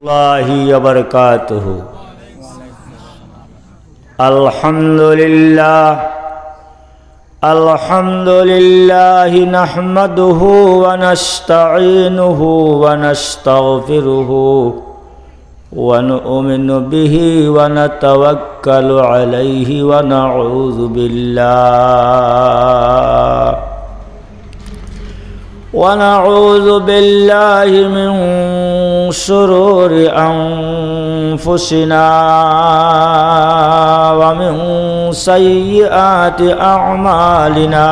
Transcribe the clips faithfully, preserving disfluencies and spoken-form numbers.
الله وبركاته. الحمد لله. الحمد لله نحمده ونستعينه ونستغفره ونؤمن به ونتوكل عليه ونعوذ بالله ونعوذ بالله من شرور أنفسنا ومن سيئات أعمالنا.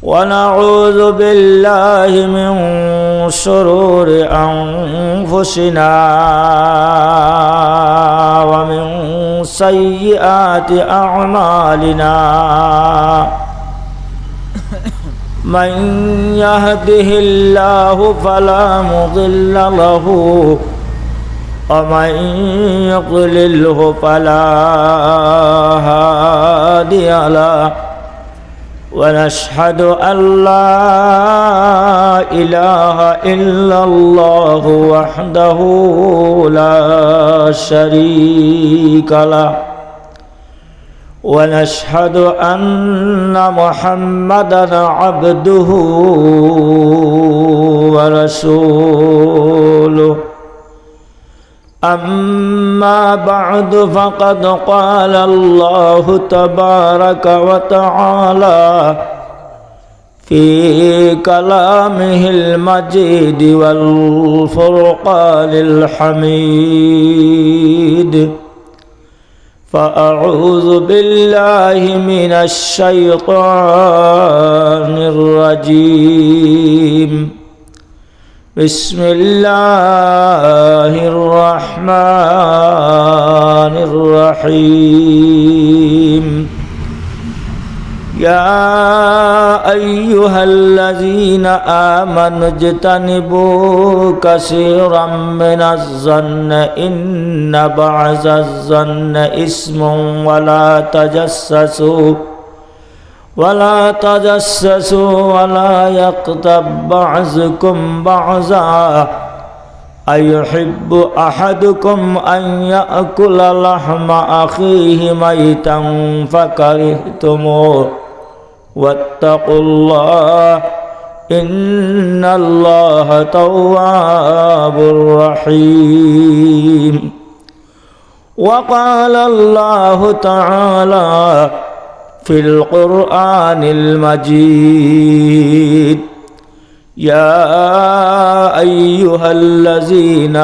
ونعوذ بالله من شرور أنفسنا ومن سيئات أعمالنا. من يهده الله فلا مضل له ومن يضلله فلا هادي له. ونشهد أن لا إله إلا الله وحده لا شريك له. ونشهد أن محمدا عبده ورسوله. أما بعد، فقد قال الله تبارك وتعالى في كلامه المجيد والفرقان الحميد، فأعوذ بالله من الشيطان الرجيم. بسم الله الرحمن الرحيم. يا أيها الذين آمنوا اجتنبوا كثيرا من الظن إن بعض الظن إثم ولا تجسسوا ولا تجسسوا ولا يغتب بعضكم بعضا أيحب أحدكم أن يأكل لحم أخيه ميتا فكرهتموه واتقوا الله إن الله تواب رحيم. وقال الله تعالى في القرآن المجيد: يا أيها الذين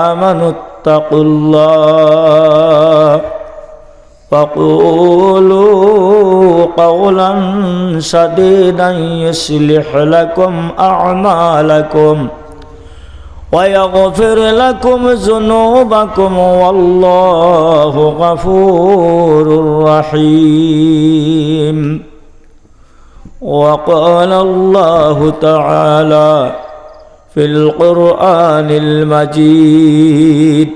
آمنوا اتقوا الله وقولوا قولا سديدا يصلح لكم أعمالكم ويغفر لكم ذنوبكم والله غفور رحيم. وقال الله تعالى في القرآن المجيد: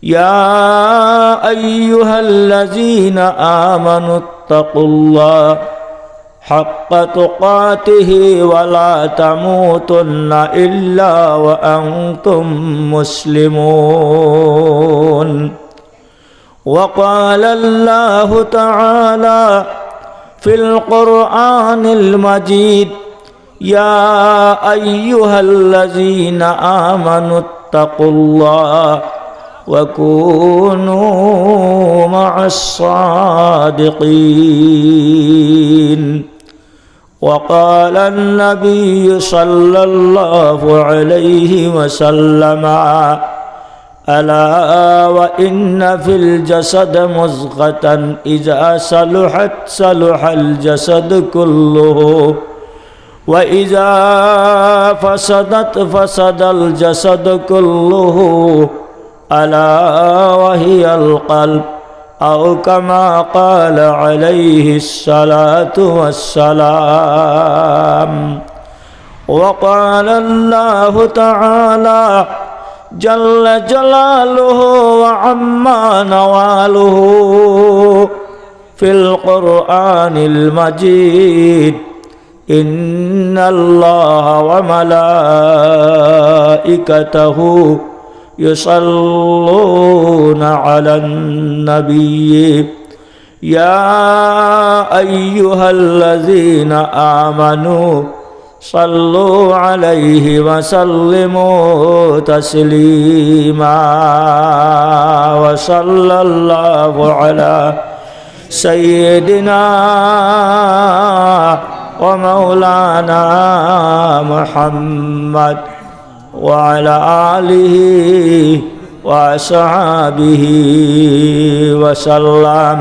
يا أيها الذين آمنوا اتقوا الله حق تقاته ولا تموتن إلا وأنتم مسلمون. وقال الله تعالى في القرآن المجيد: يا أيها الذين آمنوا اتقوا الله وكونوا مع الصادقين. وقال النبي صلى الله عليه وسلم: ألا وإن في الجسد مضغة إذا صلحت صلح الجسد كله وإذا فسدت فسد الجسد كله ألا وهي القلب، أو كما قال عليه الصلاة والسلام. وقال الله تعالى جل جلاله وعما نواله في القرآن المجيد: إن الله وملائكته يصلون على النبي، يا أيها الذين آمنوا صلوا عليه وسلموا تسليما. وصلى الله على سيدنا ومولانا محمد وعلى آله وأصحابه وسلم.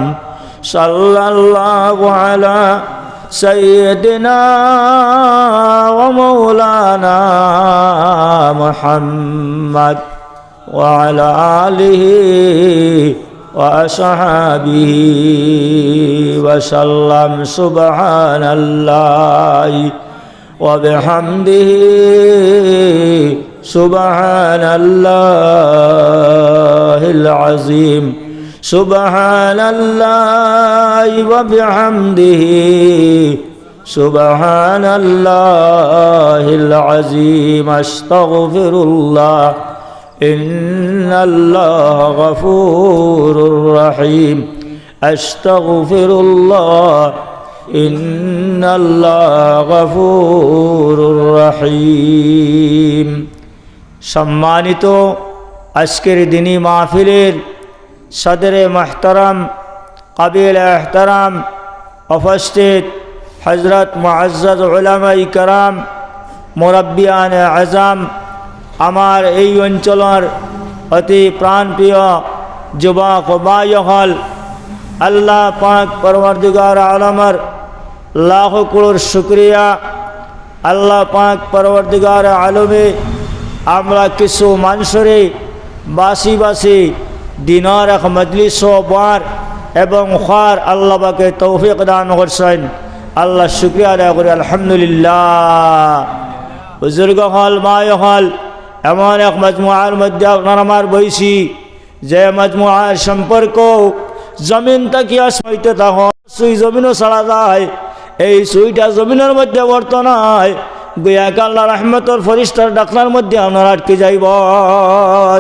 صلى الله على سيدنا ومولانا محمد وعلى آله وأصحابه وسلم. سبحان الله وبحمده، سبحان الله العظيم، سبحان الله وبحمده، سبحان الله العظيم. أستغفر الله، إن الله غفور رحيم. أستغفر الله، إن الله غفور رحيم. সম্মানিত আজকের দিনী মাহফিলের সদরে মুহতারাম, কাবিল এহতারাম উপস্থিত হযরত মুআজ্জাজ উলামায়ে কেরাম, মুরব্বিয়ানে আজম, আমার এই অঞ্চলর অতি প্রাণপ্রিয় যুবক ও ভাই অকল, আল্লাহ পাক পরওয়ারদিগার আলমর লাখো করোড় শুকরিয়া। আল্লাহ পাক পরওয়ারদিগার আলমে আমরা কিছু মানষরে বাছি বাছি দিনর এক মজলিসো বওয়ার এবং খাওয়ার আল্লাহ পাকে তৌফিক দান করছইন। আল্লাহ শুকরিয়া আদায় করি, আলহামদুলিল্লাহ। বুজুর্গ অকল, ভাই অকল, এমন এক মজমুয়ার মধ্যে আপনার আমার বইছি, যে মজমুয়ার সম্পর্ক জমিন থাকি আসমান অইতে থাকো, সুই জমিনও ছাড়া যায়। এই সুইটা জমিনর মধ্যে পড়তো নায়, গুয়াকে আল্লাহ রহমতর ফিরিস্তার ডাকনার মধ্যে আপনার আটকি যাইব।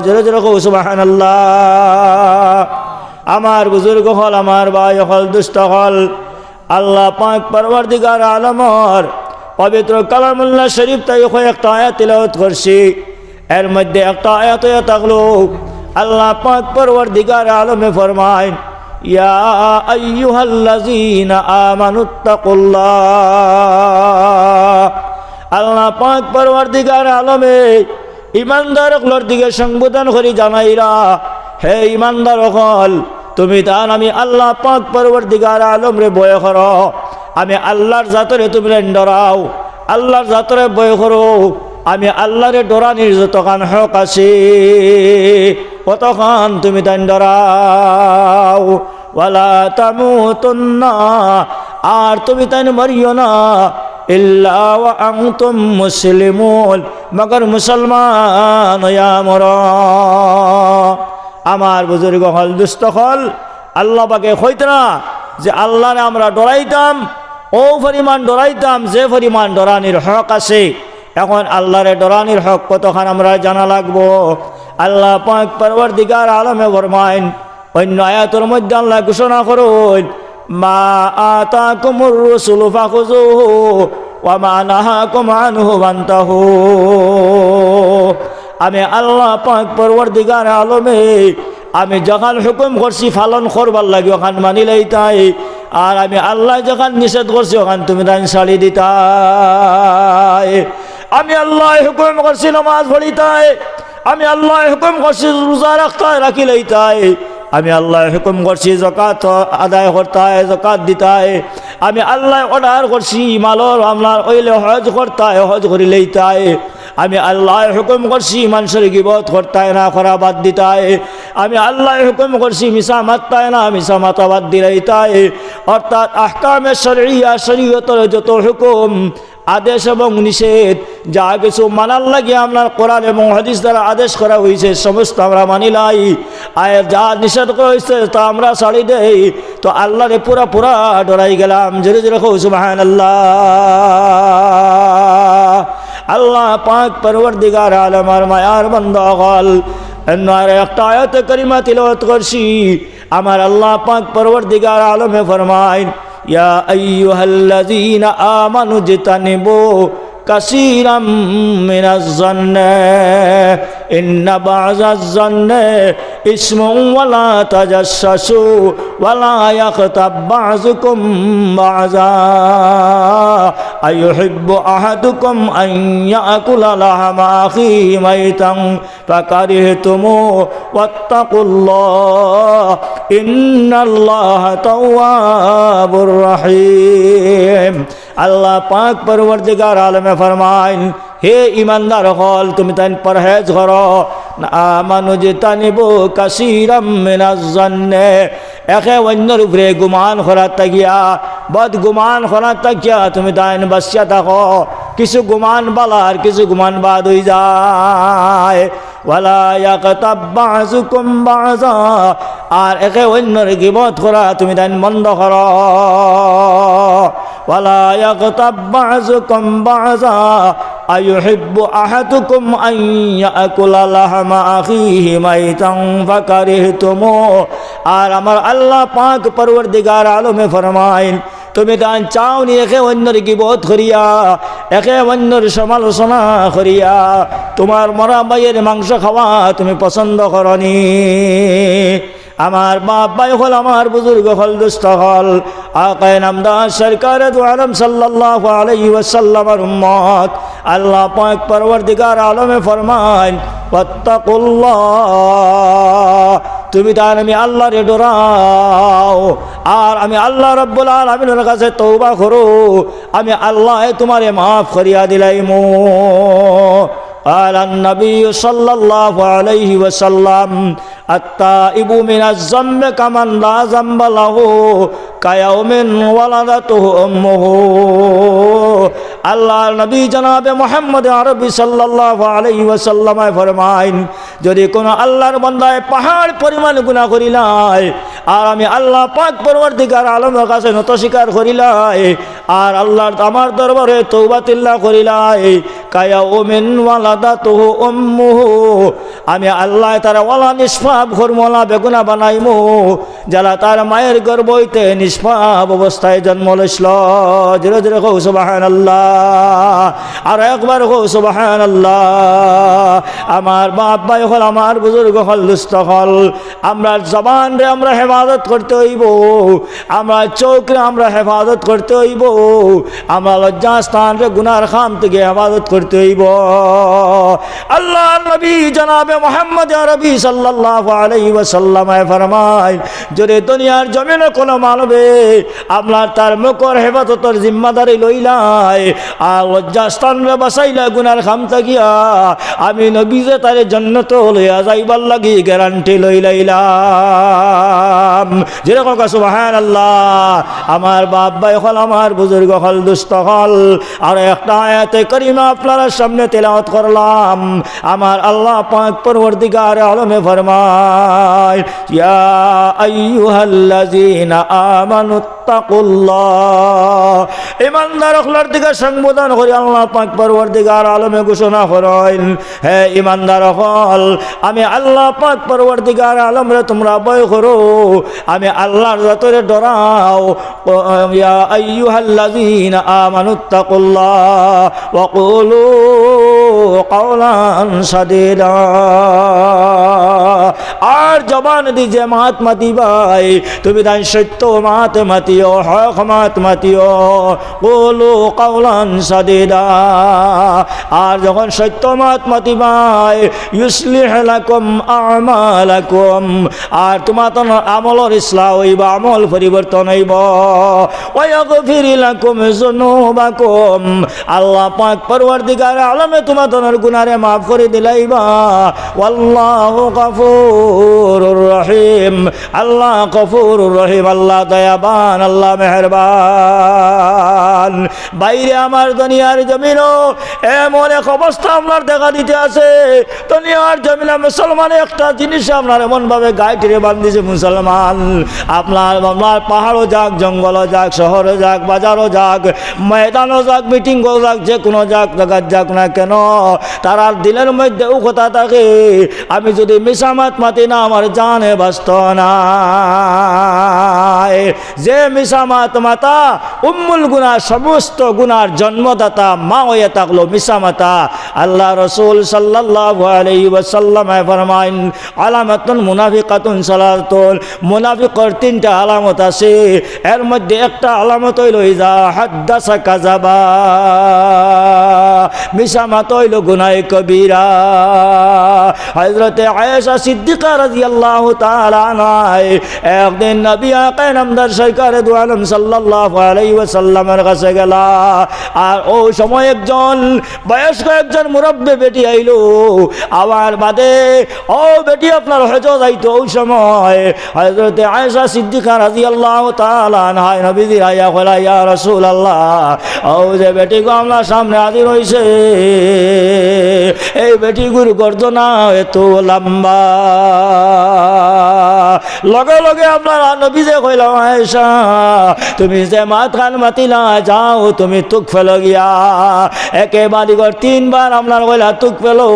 জোরে জোরে কও সুবহানাল্লাহ। আমার বুজুর্গ অকল, আমার ভাই অকল, দুস্ত অকল, আল্লাহ পাক পরওয়ারদিগার আলমর পবিত্র কালামুল্লাহ শরীফ থাকি কয়েকটা আয়াত তিলাওয়াত করছি। এর মধ্যে একটা আয়াত অইয়া থাকলো, আল্লাহ পাক পরওয়ারদিগার আলমে ফরমাইন, "ইয়া আইয়ুহাল্লাযীনা আমানুত্তাকুল্লাহ।" আল্লাহ পাক পরওয়ারদিগার আলমে ইমানদার অকলর দিকে সম্বোধন করি জানাইরা, "হে ইমানদার অকল, তুমি তান আমি আল্লাহ পাক পরওয়ারদিগার আলমরে ভয় করো, আমি আল্লাহর জাতরে তুমি তান ডরাও, আল্লাহর জাতরে ভয় করো, আমি আল্লাহরে ডরানির যতখান হক আছে, অতখান তুমি তান ডরাও।" ওয়ালা তামুতুন্না, আর তুমি তাইন মরিও না, ইল্লা ওয়া আনতুম মুসলিমুন, মগর মুসলমান অইয়া মরো। আমার বুজুর্গ অকল, দুস্ত অকল, আল্লাহ পাকে কইতরা যে আল্লাহরে আমরা ডরাইতাম, অউ পরিমাণ ডরাইতাম যে পরিমাণ ডরানির হক আছে। এখন আল্লাহরে ডরানির হক কতখান আমরা জানা লাগবো। আল্লাহ পাক পরওয়ারদিগার আলমে ফরমাইন, অন্য আয়াতর মধ্যে আল্লাহ ঘোষণা করইন, "মা আতাকুমুর রাসূলু ফাখুযুহু ওয়া মা নাহাকুম আনহু ফান্তাহু।" আমি আল্লাহ পাক পরওয়ারদিগার আলমে আমি যখান হুকুম করছি পালন করবার লাগি অখান মানি লইতায়, আর আমি আল্লাহ যখান নিষেধ করছি অখান তুমি তাইন ছাড়ি দিতায়। আমি আল্লাহ হুকুম করছি নমাজ পড়িতায়, আমি আল্লাহ হুকুম করছি রোজা রাখতায়, রাখি লইতায়। আমি আল্লাহ হুকুম করছি যাকাত আদায় করতায়, যাকাত দিতায়। আমি আল্লাহ অর্ডার করছি মালর আমলার অইলে হজ করতায়, হজ করি লইতায়। আমি আল্লাহ হুকুম করছি মানষর গিবত করতায় না, করা বাদ দিতায়। আমি আল্লাহ হুকুম করছি মিছা মাততায় না, মিছা মাতা বাদ দিলাইতায়। অর্থাৎ আহকামে শরইয়া, শরীয়তর যত হুকুম, আদেশ এবং নিষেধ, যা কিছু মানার লাগি আপনার কোরআন এবং হাদিস দ্বারা আদেশ করা হইছে, সমস্ত আমরা মানিলাই। আর যা নিষেধ করা হইছে, তা আমরা ছাড়ি দেই। তো আল্লাহরে পুরা পুরা ডরাই গেলাম। জোরে জোরে কও সুবহানাল্লাহ। আল্লাহ পাক পরওয়ারদিগার আলমর মায়ার বান্দা অকল, এমন আর একটা আয়াতে কারিমা তিলাওয়াত করছি। আমার আল্লাহ পাক পরওয়ারদিগার আলমে ফরমাইন, يا أيها الذين آمنوا اجتنبوا كثيرا من الظن إن بعض الظن إثم ولا تجسسوا ولا يغتب بعضكم بعضا أيحب أحدكم أن يأكل لحم أخيه ميتا فكرهتموه واتقوا الله إن الله تواب رحيم। আল্লাহ পাক পরওয়ারদিগার আলমে ফরমাইন, হে ইমানদার অকল, তুমি তাইন পরহেজ করো। آمنوا اجتنبوا كثيرا من الظن। একে অইন্যর উপরে গুমান করার থাকিয়া, বদ গুমান করার থাকিয়া তুমি তাইন বাচিয়া থাকো। কিছু গুমান বালা আর কিছু গুমান বাদ অই যায়। ولا يغتب بعضكم بعضا। আর একে অইন্যর গিবত করা তুমি তাইন বন্ধ করো। ولا يغتب بعضكم بعضا أيحب أحدكم أن يأكل لحم أخيه ميتا فكرهتموه। আর আমার আল্লাহ পাক পরওয়ারদিগার আলমে ফরমাইন, তুমি তাইন চাও নি একে অইন্যর গিবত করিয়া, একে অইন্যর সমালোচনা করিয়া, তুমার মরা ভাইর মাংস খাওয়া তুমি পছন্দ করো নি? আমার বাপ ভাই অকল, আমার বুজুর্গ অকল, দোস্ত অকল, আকায়ে নামদার সরকারে দু আলম সাল্লাল্লাহু আলাইহি ওয়াসাল্লামর উম্মত, আল্লাহ পাক পরওয়ারদিগার আলমে ফরমাইন, واتقوا الله। তুমি তাইন আমি আল্লাহরে ডরাও, আর আমি আল্লাহ রাব্বুল আলামিনর কাছে তওবা করো, আমি আল্লায় তুমারে মাফ করিয়া দিলাইমু। قال النبي صلى الله عليه وسلم، التائب من الذنب كمن لا ذنب له كيوم ولدته أمه। আল্লাহর নবী জনাবে মুহাম্মদ আরবি সাল্লাল্লাহু আলাইহি ওয়াসাল্লামে ফরমাইন, যদি কোনো আল্লাহর বান্দায় পাহাড় পরিমাণ গুনাহ করিলায়, আর আমি আল্লাহ পাক পরওয়ারদিগার আলমর কাছে নত স্বীকার করিলায়, আর আল্লাহর আমার দরবারে তওবা তিল্লা করিলায়, كيوم ولدته أمه، আমি আল্লায় তারে অলা নিষ্পাপ করমু, অলা বেগুনা বানাইমু, যেলা তার মায়ের গর্ভ হইতে নিষ্পাপ অবস্থায় জন্ম লইছিল। জোরে জোরে কও সুবহানাল্লাহ, আর একবার কও সুবহানাল্লাহ। আমার বাপ ভাই অকল, আমার বুজুর্গ অকল, দোস্ত অকল, আমরার জবানরে আমরা হেফাজত করতে অইবো, আমরার চউখরে আমরা হেফাজত করতে অইবো, আমরার লজ্জাস্থানরে গুনার কাম থাকি হেফাজত করতে অইবো। আল্লাহর নবী জনাবে মুহাম্মদ আরবি সাল্লাল্লাহু আলাইহি ওয়াসাল্লামে ফরমাইন, যদি দুনিয়ার জমিনো কোনো মানবে আপনার তার মুখর হেফাজতর জিম্মাদারি লইলায়, আর লজ্জাস্থানরে বাচাইলায় গুনার কাম থাকিয়া, আমি নবীয়ে তারে জান্নাতো লইয়া যাইবার লাগি গ্যারান্টি লইলাইলাম। জোরে কও সুবহানাল্লাহ। আমার বাপ ভাই অকল, আমার বুজুর্গ অকল, দোস্ত অকল, আর একটা আয়াতে কারিমা আপনারার সামনে তেলাওয়াত করলাম। আমার আল্লাহ পাক পরওয়ারদিগার আলমে ফরমায়, يا أيها الذين آمنوا اتقوا الله। ইমানদার অকলর দিকে সম্বোধন করি আল্লাহ পাক পরওয়ারদিগার আলমে ঘোষণা করইন, হে ইমানদার অকল, আমি আল্লাহ পাক পরওয়ারদিগার আলমরে তুমরা ভয় করো, আমি আল্লাহর জাতরে ডরাও। يا أيها الذين آمنوا اتقوا الله وقولوا قولا سديدا। আর জবান দি যে মাত মাতিবায়, তুমি তাইন সত্য মাত মাতিও, হক মাত মাতিও। قولوا قولا سديدا। আর যখন সত্য মাত মাতিবায়, يصلح لكم أعمالكم، আর তুমার আমলর ইসলাহ অইবো, আমল পরিবর্তন অইবো। ويغفر لكم ذنوبكم، আল্লাহ পাক পরওয়ারদিগার আলমে তুমার গুনারে মাফ করি দিলাইবা। والله غفور رحيم، আল্লাহ গফুরুর রহিম, আল্লাহ দয়াবান, আল্লাহ মেহেরবান। বাইরে আমার দুনিয়ার জমিনও এমন এক অবস্থা আপনার দেখা দিতে আছে। দুনিয়ার জমিনে মুসলমানে একটা জিনিসে আপনার এমনভাবে গাইটরে বান্ধিছে মুসলমান, আপনার, আপনার পাহাড়ও যাক, জঙ্গলও যাক, শহরও যাক, বাজারও যাক, ময়দানও যাক, মিটিংও যাক, যে কোনো যাক, জাগাত যাক না কেন, তারার দিলর মধ্যে অউ কথা থাকে, আমি যুদি মিছা মাত মাতি না, আমার জানে বাঁচত নায়। যে মিছা মাত মাতা উম্মুল গুনা, সমস্ত গুনার জন্মদাতা মা অইয়া থাকলো মিছা মাতা। আল্লার রসুল সাল্লাল্লাহু আলাইহি ওয়াসাল্লামে ফরমাইন, আলামাতুন মুনাফিকাতুন সালাতুন, মুনাফিকর তিনটা আলামত আছে। এর মধ্যে একটা আলামত অইলো, ইজা হাদ্দাসা কাযাবা, মিছা মাত অইলো গুনায়ে কবিরা। হযরতে আয়েশা সিদ্দিকা রাদিয়াল্লাহু তাআলা আনহায় একদিন নবী আকায়ে নামদার সরকারে দু আলম সাল্লাল্লাহু আলাইহি ওয়াসাল্লামর কাছে গেলা। আর অউ সময় একজন বয়স্ক একজন মুরব্বি বেটি আইলো। আওয়ার বাদে অউ বেটি আপনার হজো যাইতো। অউ সময় হযরতে আয়েশা সিদ্দিকা রাদিয়াল্লাহু তাআলা আনহায় নবীজিরে আইয়া কইলা, ইয়া রাসূলুল্লাহ, অউ যে বেটিগু আমরার সামনে হাজির অইছে, এই বেটিগুর গর্দনা এত লম্বা। লগে লগে আপনার নবীজিয়ে কইলা, আয়েশা, তুমি যে মাতখান মাতিলা, যাও তুমি তুক ফেলো গিয়া। একেবারে কর তিনবার আপনার কইলা তুক ফেলো,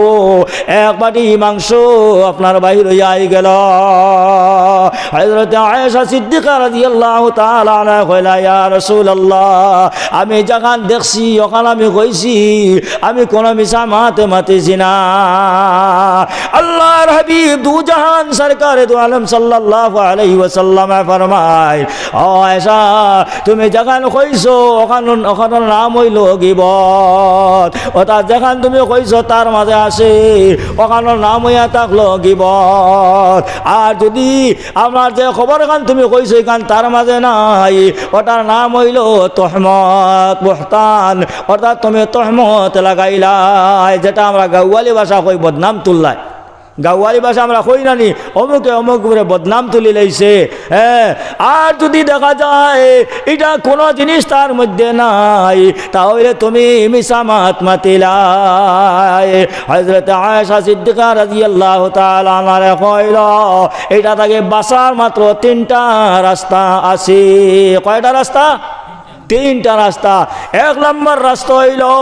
এক বাটি মাংস আপনার বাইর অইয়া আইগেলো। হযরতে আয়েশা সিদ্দিকা রাদিয়াল্লাহু তাআলা আনহা কইলা, ইয়া রাসূলুল্লাহ, আমি যেখান দেখছি, অখান আমি কইছি, আমি কোনো মিছা মাত মাতিছি না। আল্লার হাবিব দু জাহান সরকারে দু আলম সাল্লাল্লাহু আলাইহি ওয়াসাল্লামে ফরমাইন, ও আয়েশা, তুমি যেখান কইছো, অখান, অখানর নাম অইলো গিবত। অর্থাৎ যেখান তুমি কইছো তার মাঝে আছে, অখানর নাম অইয়া থাকলো গিবত। আর যুদি আমার যে খবরখান তুমি কইছো, ইখান তার মাঝে নাই, অটার নাম অইলো তহমত, বুহতান, অর্থাৎ তুমি তহমত লাগাইলায়, যেটা আমরা গাঁওয়ালি ভাষা কই বদনাম তুললায়। গাঁওয়ালি ভাষা আমরা কই না নি, অমুকে অমুক উপরে বদনাম তুলিলাইছে। হ্যাঁ, আর যুদি দেখা যায় ইটা কোনো জিনিস তার মধ্যে নাই, তা অইলে তুমি মিছা মাত মাতিলায়। হযরতে আয়েশা সিদ্দিকা রাদিয়াল্লাহু তাআলা আনহারে কইলো, ইটা থাকি বাঁচার মাত্র তিনটা রাস্তা আছে। কয়টা রাস্তা? তিনটা রাস্তা। এক নম্বর রাস্তা অইলো,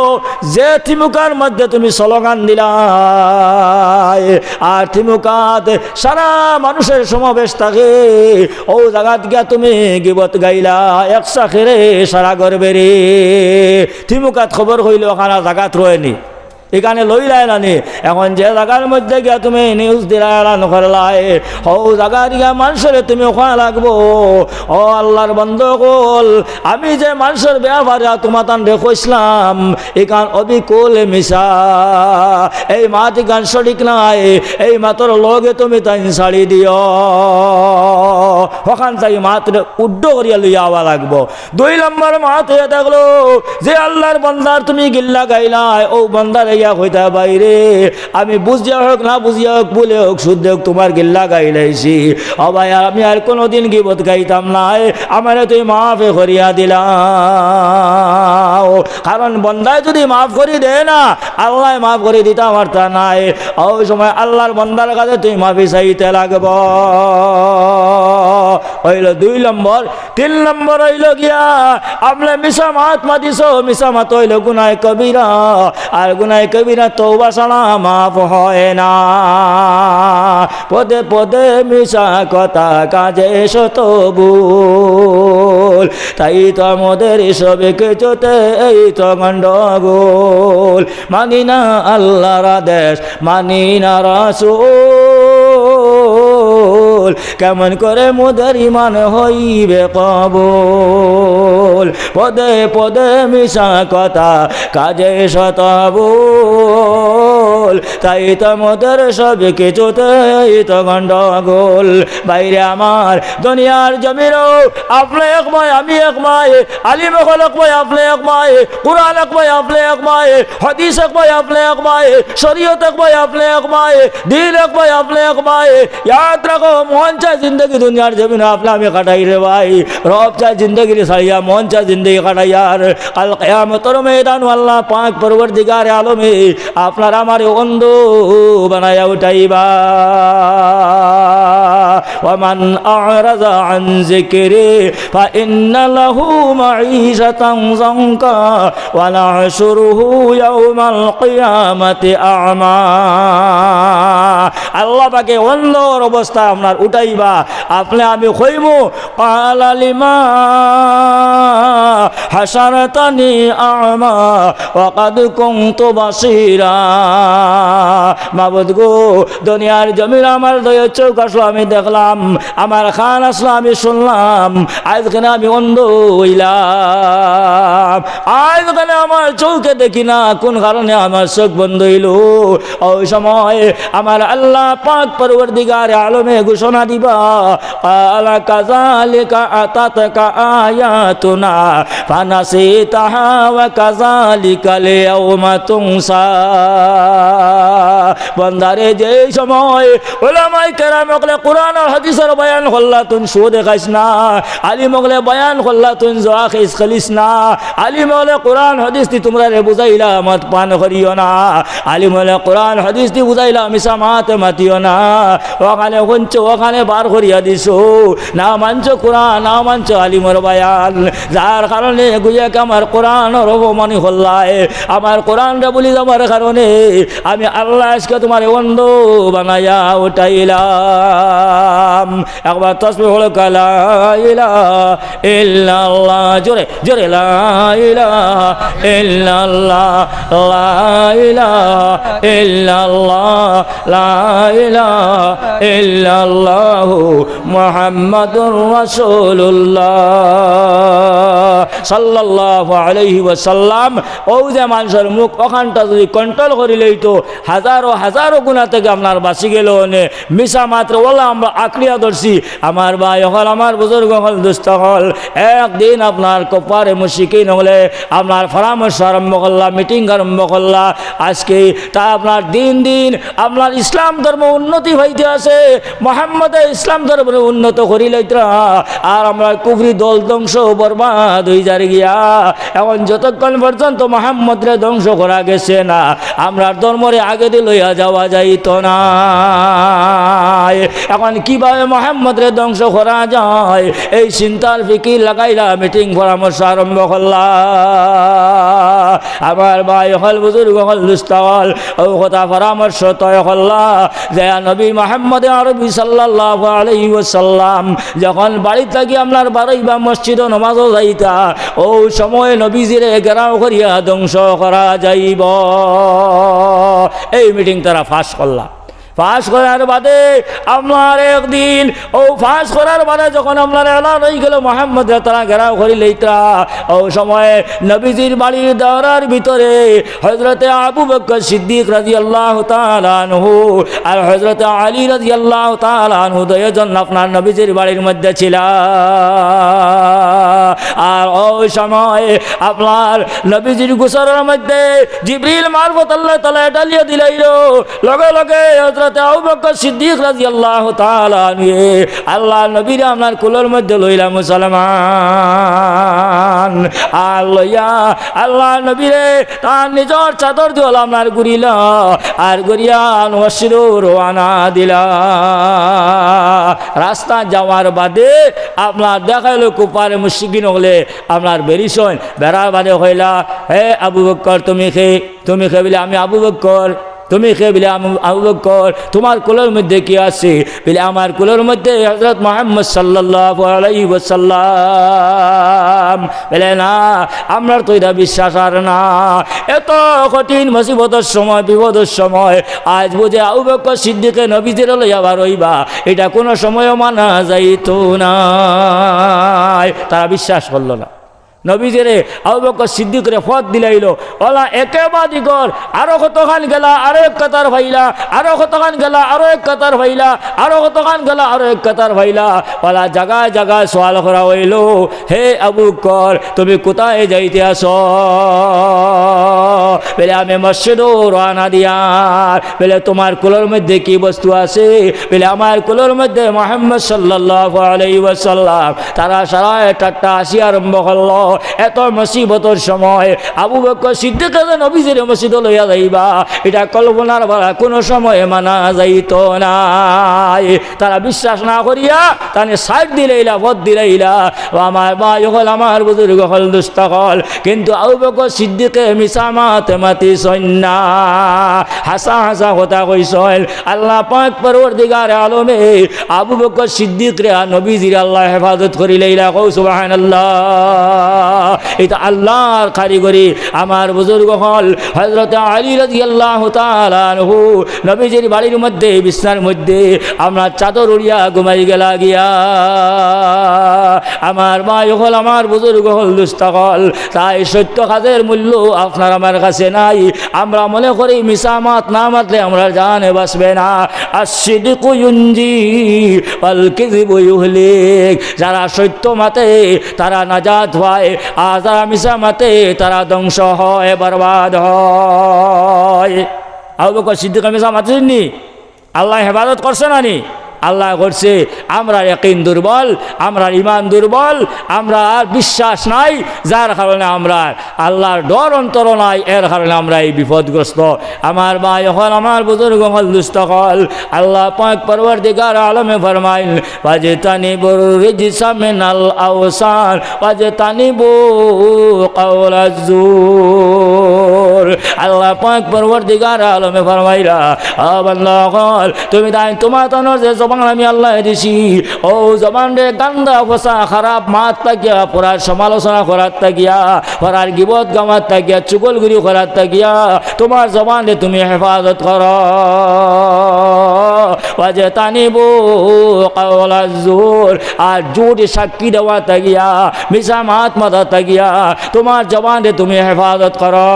যে থিমুকার মধ্যে তুমি স্লোগান দিলায়, আর থিমুকাত সারা মানুষের সমাবেশ থাকে, অউ জাগাত গিয়া তুমি গিবত গাইলা, এক চাখিরে সারা ঘরবাড়ি। থিমুকাত খবর কইলে অখান জাগাত রয়নি, ইখানে লইলায় না নি। এখন যে জাগার মধ্যে গিয়া তুমি নিউজ দিলায়, এলান করলায়, অউ জাগাত গিয়া মানষরে তুমি কওয়া লাগবো, ও আল্লার বন্দা অকল, আমি যে মানষর বেয়াপারে তুমাতানরে কইছলাম, ইখান অবিকুল মিছা। এই মাত ইখান সঠিক নায়, এই মাতর লগে তুমি তাইন ছাড়ি দিও। অখান থাকি মাতরে উড্ড করিয়া লইয়া আওয়া লাগবো। দুই নম্বর মাত অইয়া থাকলো, যে আল্লার বন্দার তুমি গিল্লা গাইলায়, অউ বন্দারে গিয়া কইতা, ভাইরে, আমি বুঝিয়া হোক, না বুঝিয়া হোক, ভুলে হোক, শুদ্ধে হোক, তুমার গিল্লা গাইলাইছি। ও ভাই, আমি আর কুনুদিন গিবত গাইতাম নায়, আমারে তুমি মাফ করিয়া দিলাও। কারণ বন্দায় যুদি মাফ করি দেয় না, আল্লায় মাফ করি দিতা পারতা নায়। অউ সময় আল্লার বন্দার কাছে তুমি মাফি চাইতে লাগবো। অইলো দুই নম্বর। তিন নম্বর অইলো গিয়া, আপনে মিছা মাত মাতিছো, মিছা মাত অইলো গুনায় কবিরা, আর গুনায় কবিরা তওবা ছাড়া মাফ হয় না। পদে পদে মিছা কথা, কাজে শত ভুল, তাই তো মোদের সব কিছুতে এই তো গন্ডগোল। মানি না আল্লার আদেশ, মানি না রাসূল, কেমন করে মোদের ইমান হইবে কবুল? পদে পদে মিছা কথা, কাজে শত ভুল, তাই তো মোদের সব কিছুতেই তো গণ্ডগোল। ভাইরে আমার, দুনিয়ার জমিনো আপনে এক মায়, আমি এক মায়, আলিম অকল এক মায়, আপনে এক মায়, কুরআন এক মায়, আপনে এক মায়, হাদিস এক মায়, আপনে এক মায়, শরীয়ত এক মায়, আপনে এক মায়, দিন এক মায়, আপনে এক মায়। ইয়াদ রাখো, মন চায় জিন্দেগি দুনিয়ার জমিনো আপনে আমি কাটাইরে ভাই, রব চায় জিন্দেগিরে ছাড়িয়া মন চায় জিন্দেগি কাটাইয়ার। কাল কিয়ামতর ময়দানো আল্লাহ পাক পরওয়ারদিগারে আলমে আপনার আমারে অন্ধ বানাইয়া উঠাইবা। ومن أعرض عن ذكري فإن له معيشة ضنكا ونحشره يوم القيامة أعمى। আল্লাহ পাকে অন্ধর অবস্থা আপনার উঠাইবা, আপনে আমি কইমু, قال لم حشرتني أعمى وقد كنت بصيرا। মাবুদ গো, দুনিয়ার জমিনো আমার দুইও চউখ আছলো, আমি দেখলাম, আমার কান আছলো, আমি হুনলাম, আইজ কেনে আমি অন্ধ অইলাম? আইজ কেনে আমার চউখে দেখি না? কুন কারণে আমার চউখ বন্ধ অইলো? ওই সময় আমার আল্লাহ পাক পরওয়ারদিগারে আলমে ঘোষণা দিবা, قال كذلك أتتك آياتنا فنسيتها وكذلك اليوم تنسى। বন্দারে, যেই সময় উলামায়ে কেরাম অকলে কুরআন আর হাদিসর বয়ান করলা তুন সুদে খাইস না, আলিম অকলে বয়ান করলা তুন জুয়া খেলিস না, আলিম অকলে কুরআন হাদিস দি তুমরারে বুঝাইলা মদ পান করিও না, আলিম অকলে কুরআন হাদিস দি বুঝাইলা মিছা মাত মাতিও না, অখানে হুনছো, অখানে বার করিয়া দিছো, না মানছো কুরআন, না মানছো আলিমর বয়ান, যার কারণে গুয়াকে আমার কুরআনর অপমানি করলায়, আমার কুরআনরে ভুলি যাবার কারণে আমি আল্লাহ আইজকে তুমারে অন্ধ বানাইয়া উঠাইলাম। একবার তসবিহ পড়ো, লা ইলাহা ইল্লাল্লাহ, জোরে জোরে, লা ইলাহা ইল্লাল্লাহ, লা ইলাহা ইল্লাল্লাহ, লা ইলাহা ইল্লাল্লাহু মুহাম্মাদুর রাসূলুল্লাহ সাল্লাল্লাহু আলাইহি ওয়াসাল্লাম। অউ যে মানষর মুখ অখানটা যুদি control করি লইতো, হাজারো হাজারো গুনা থাকি আপনার বাঁচি গেলো অনে। মিছা মাতরে অলা আমরা আঁকড়িয়া ধরছি। আমার ভাই অকল, আমার বুজুর্গ অকল, দুস্ত অকল, একদিন আপনার কুফফারে মুশরিকিন অকলে আপনার পরামর্শ আরম্ভ করলা, meeting আরম্ভ করলা। আইজকে তা আপনার দিন দিন আপনার ইসলাম ধর্ম উন্নতি পাইতে আছে, মুহাম্মদে ইসলাম ধর্মরে উন্নত করি লইতরা, আর আমরার কুফরি দল ধ্বংস বরবাদ অই যার গিয়া। এখন যতক্ষণ পর্যন্ত মুহাম্মদরে ধ্বংস করা গেছে না, আমরার ধর্মরে আগেদি লইয়া যাওয়া যাইতো নায়। এখন কিভাবে মুহাম্মদরে ধ্বংস করা যায়, এই চিন্তার ফিকির লাগাইলা, meeting পরামর্শ আরম্ভ করলা। আমার ভাই অকল, বুজুর্গ অকল, দুস্ত অকল, অউ কথা পরামর্শ তয় করলা যে নবী মুহাম্মদে আরবি সাল্লাল্লাহু আলাইহি ওয়াসাল্লাম যখন বাড়ি থাকি আপনার বারইবা মসজিদো নমাজো যাইতা, অউ সময় নবীজিরে ঘেরাও করিয়া ধ্বংস করা যাইবো। এই meeting তারা পাশ করলা। পাশ করার বাদে আপনার একদিন, অউ পাশ করার বাদে যখন আপনার এলান অই গেলো মুহাম্মদরে তারা ঘেরাও করি লইতরা, অউ সময় নবীজির বাড়ির দাওরার ভিতরে হযরতে আবু বকর সিদ্দিক রাদিয়াল্লাহু তাআলা আনহু আর হযরতে আলী রাদিয়াল্লাহু তাআলা আনহু দুইজন আপনার নবীজির বাড়ির মধ্যে ছিলা। আর অউ সময় আপনার নবীজির গোসলর মধ্যে জিবরিল মারফত আল্লাহ তাআলায় ঢালিয়া দিলাইলো। লগে লগে হযরতে আবু বকর সিদ্দিক রাদিয়াল্লাহু তাআলা আনহু আল্লার নবীরে আপনার কুলর মধ্যে লইলা মুসলমান। আর লইয়া আল্লার নবীরে তার নিজর চাদর দিয়া আপনার ঘুরিলা, আর ঘুরিয়া মসজিদো রওয়ানা দিলা। রাস্তা যাওয়ার বাদে আপনার দেখাইলো কুফফারে মুশরিকিন অকলে আপনার বেরিছইন, বেরার বাদে কইলা, "হে আবু বকর, তুমি কে?" "তুমি কে?" বলে, "আমি আবু বকর।" "তুমি কে?" বলে, "আমি আবু বকর।" "তুমার কুলর মধ্যে কে আছে?" বলে, "আমার কুলর মধ্যে হযরত মুহাম্মদ সাল্লাল্লাহু আলাইহি ওয়াসাল্লাম।" বলে, "না, আমরার তো ইটা বিশ্বাস আর না। এত কঠিন মুসিবতর সময়, বিপদর সময়, আইজ বুঝে আবু বকর সিদ্দিকে নবীজিরে লইয়া বারইবা, ইটা কুনু সময়ও মানা যাইতো নায়।" তারা বিশ্বাস করলো না। নবীজিরে, আবু বকর সিদ্দিকরে পথ দিলাইলো। অলা একে বাদি কর, আরো কতখান গেলা, আরো এক কাতার পাইলা, আরো কতখান গেলা, আরো এক কাতার পাইলা, আরো কতখান গেলা, আরো এক কাতার পাইলা। অলা জাগায় জাগায় সওয়াল করা অইলো, "হে আবু বকর, তুমি কোথায় যাইতে আছো?" বলে, "আমি মসজিদো রওয়ানা দিয়ার।" বলে, "তোমার কুলর মধ্যে কি বস্তু আছে?" বলে, "আমার কুলর মধ্যে মুহাম্মদ সাল্লাল্লাহু আলাইহি ওয়াসাল্লাম।" তারা সারায় ঠাট্টা হাসি আরম্ভ করলো। এত মুসিবতর সময় আবু বকর সিদ্দিকে যে নবীজিরে মসজিদো লইয়া যাইবা, ইটা কল্পনার বারা কুনু সময় মানা যাইতো নায়। তারা বিশ্বাস না করিয়া তানে সাইড দিলাইলা, পথ দিলাইলা। ও আমার ভাই অকল, আমার বুজুর্গ অকল, দুস্ত অকল, কিন্তু আবু বকর সিদ্দিকে মিছা মাত মাতিছইন না। হাছা হাছা কথা কইছইন। আল্লাহ পাক পরওয়ারদিগার আলমে আবু বকর সিদ্দিকরে আর নবীজিরে আল্লায় হেফাজত করিলাইলা। কও সুবহানাল্লাহ। ইটা আল্লাহর কারিগরি। আমার বুজুর্গ অকল, হযরত আলী রাদিয়াল্লাহু তাআলা আনহু নবীজির বাড়ির মধ্যে, বিছনার মধ্যে আপনার চাদর উড়িয়া ঘুমাই গেলা গিয়া। আমার ভাই অকল, আমার বুজুর্গ অকল, দুস্ত অকল, তাই সত্য কাজের মূল্য আপনার আমার কাছে নাই। আমরা মনে করি মিছা মাত না মাতলে আমরার জানে বাঁচবে না। আস-সিদকু ইউনজি ওয়াল কিযিবু ইউহলিক। যারা সত্য মাতে তারা নাজাত পায়, আর যারা মিছা মাতে তারা ধ্বংস হয়, বরবাদ হয়। আবু বকর সিদ্দিকে মিছা মাতছইন নি? আল্লায় হেফাজত করছে না নি? আল্লায় করছে। আমরার ইয়াকিন দুর্বল, আমরার ইমান দুর্বল, আমরার বিশ্বাস নাই, যার কারণে আমরার আল্লাহর ডর অন্তরো নাই, এর কারণে আমরা এই বিপদগ্রস্ত। আমার ভাই অকল, আমার বুজুর্গ অকল, দুস্ত অকল, আল্লাহ পাক পরওয়ারদিগার আলমে ফরমাইন, "ওয়াজতানিবুর রিজসা মিনাল আওসান, ওয়াজতানিবু কাওলাজ জুর।" আল্লাহ পাক পরওয়ারদিগার আলমে ফরমাইলা, "ও বান্দা অকল, তুমি তাইন তোমার তনর যে জবান আমি আল্লায় দিছি, অউ জবানরে গান্দা, ফসা, খারাপ মাত থাকিয়া, পরার সমালোচনা করার থাকিয়া, পরার গিবত গামাত থাকিয়া, চুগলখুরি করার থাকিয়া, তোমার জবানরে তুমি হেফাজত করো।" ওয়াজতানিবু কাওলাজ জুর, আর জুট সাক্ষী দেওয়া থাকিয়া, মিছা মাত মাতা থাকিয়া, তোমার জবানরে তুমি হেফাজত করো।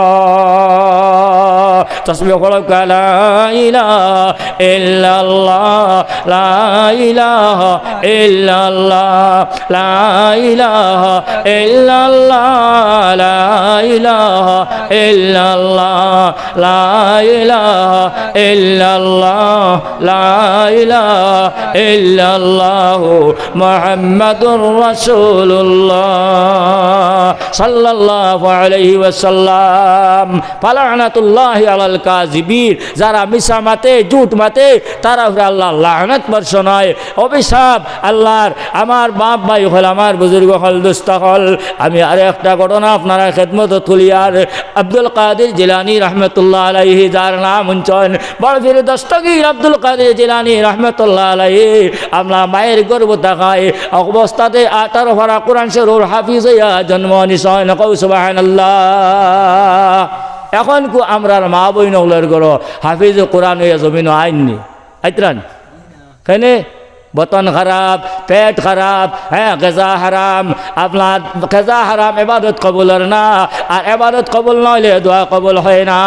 তসবিহ পড়ো, লা ইলাহা ইল্লাল্লাহ, লা ইলাহা ইল্লাল্লাহ, লা ইলাহা ইল্লাল্লাহ, লা ইলাহা ইল্লাল্লাহ, লা ইলাহা ইল্লাল্লাহ, লা ইলাহা ইল্লাল্লাহু মুহাম্মাদুর রাসূলুল্লাহ সাল্লাল্লাহু আলাইহি ওয়াসাল্লাম। ফালানাতুল্লাহি আলাল কাযিবিন, যারা মিছা মাতে, জুট মাতে, তারার উপরে আল্লাহর লানত বর্ষণ হয়, অভিশাপ আল্লাহর। আমার বাপ ভাই অকল, আমার বুজুর্গ অকল, দুস্ত অকল, আমি আরো একটা ঘটনা আপনারার খেদমতো তুলিয়ার। আব্দুল কাদির জিলানী রহমতুল্লাহ আলাইহি, যার নাম হুনছইন, বড় পীর দস্তগীর আব্দুল কাদির জিলানী রহমতুল্লাহ আলাইহি, আপনার মায়ের গর্ভ থাকায় অবস্থাতে আঠারো পারা কোরআন শরীফর হাফিজ অইয়া জন্ম নিছইন। কও সুবহানাল্লাহ। অখন কু আমরার মা বইন অকলর ঘরো হাফিজ কোরআন অইয়া জমিনো আইননি? আইতরা নি? কেনে? বতন খারাপ, পেট খারাপ, হ্যাঁ, গেজা হারাম, আপনার গেজা হারাম এবাদত কবুল অর না, আর এবাদত কবুল না অইলে দোয়া কবুল হয় না।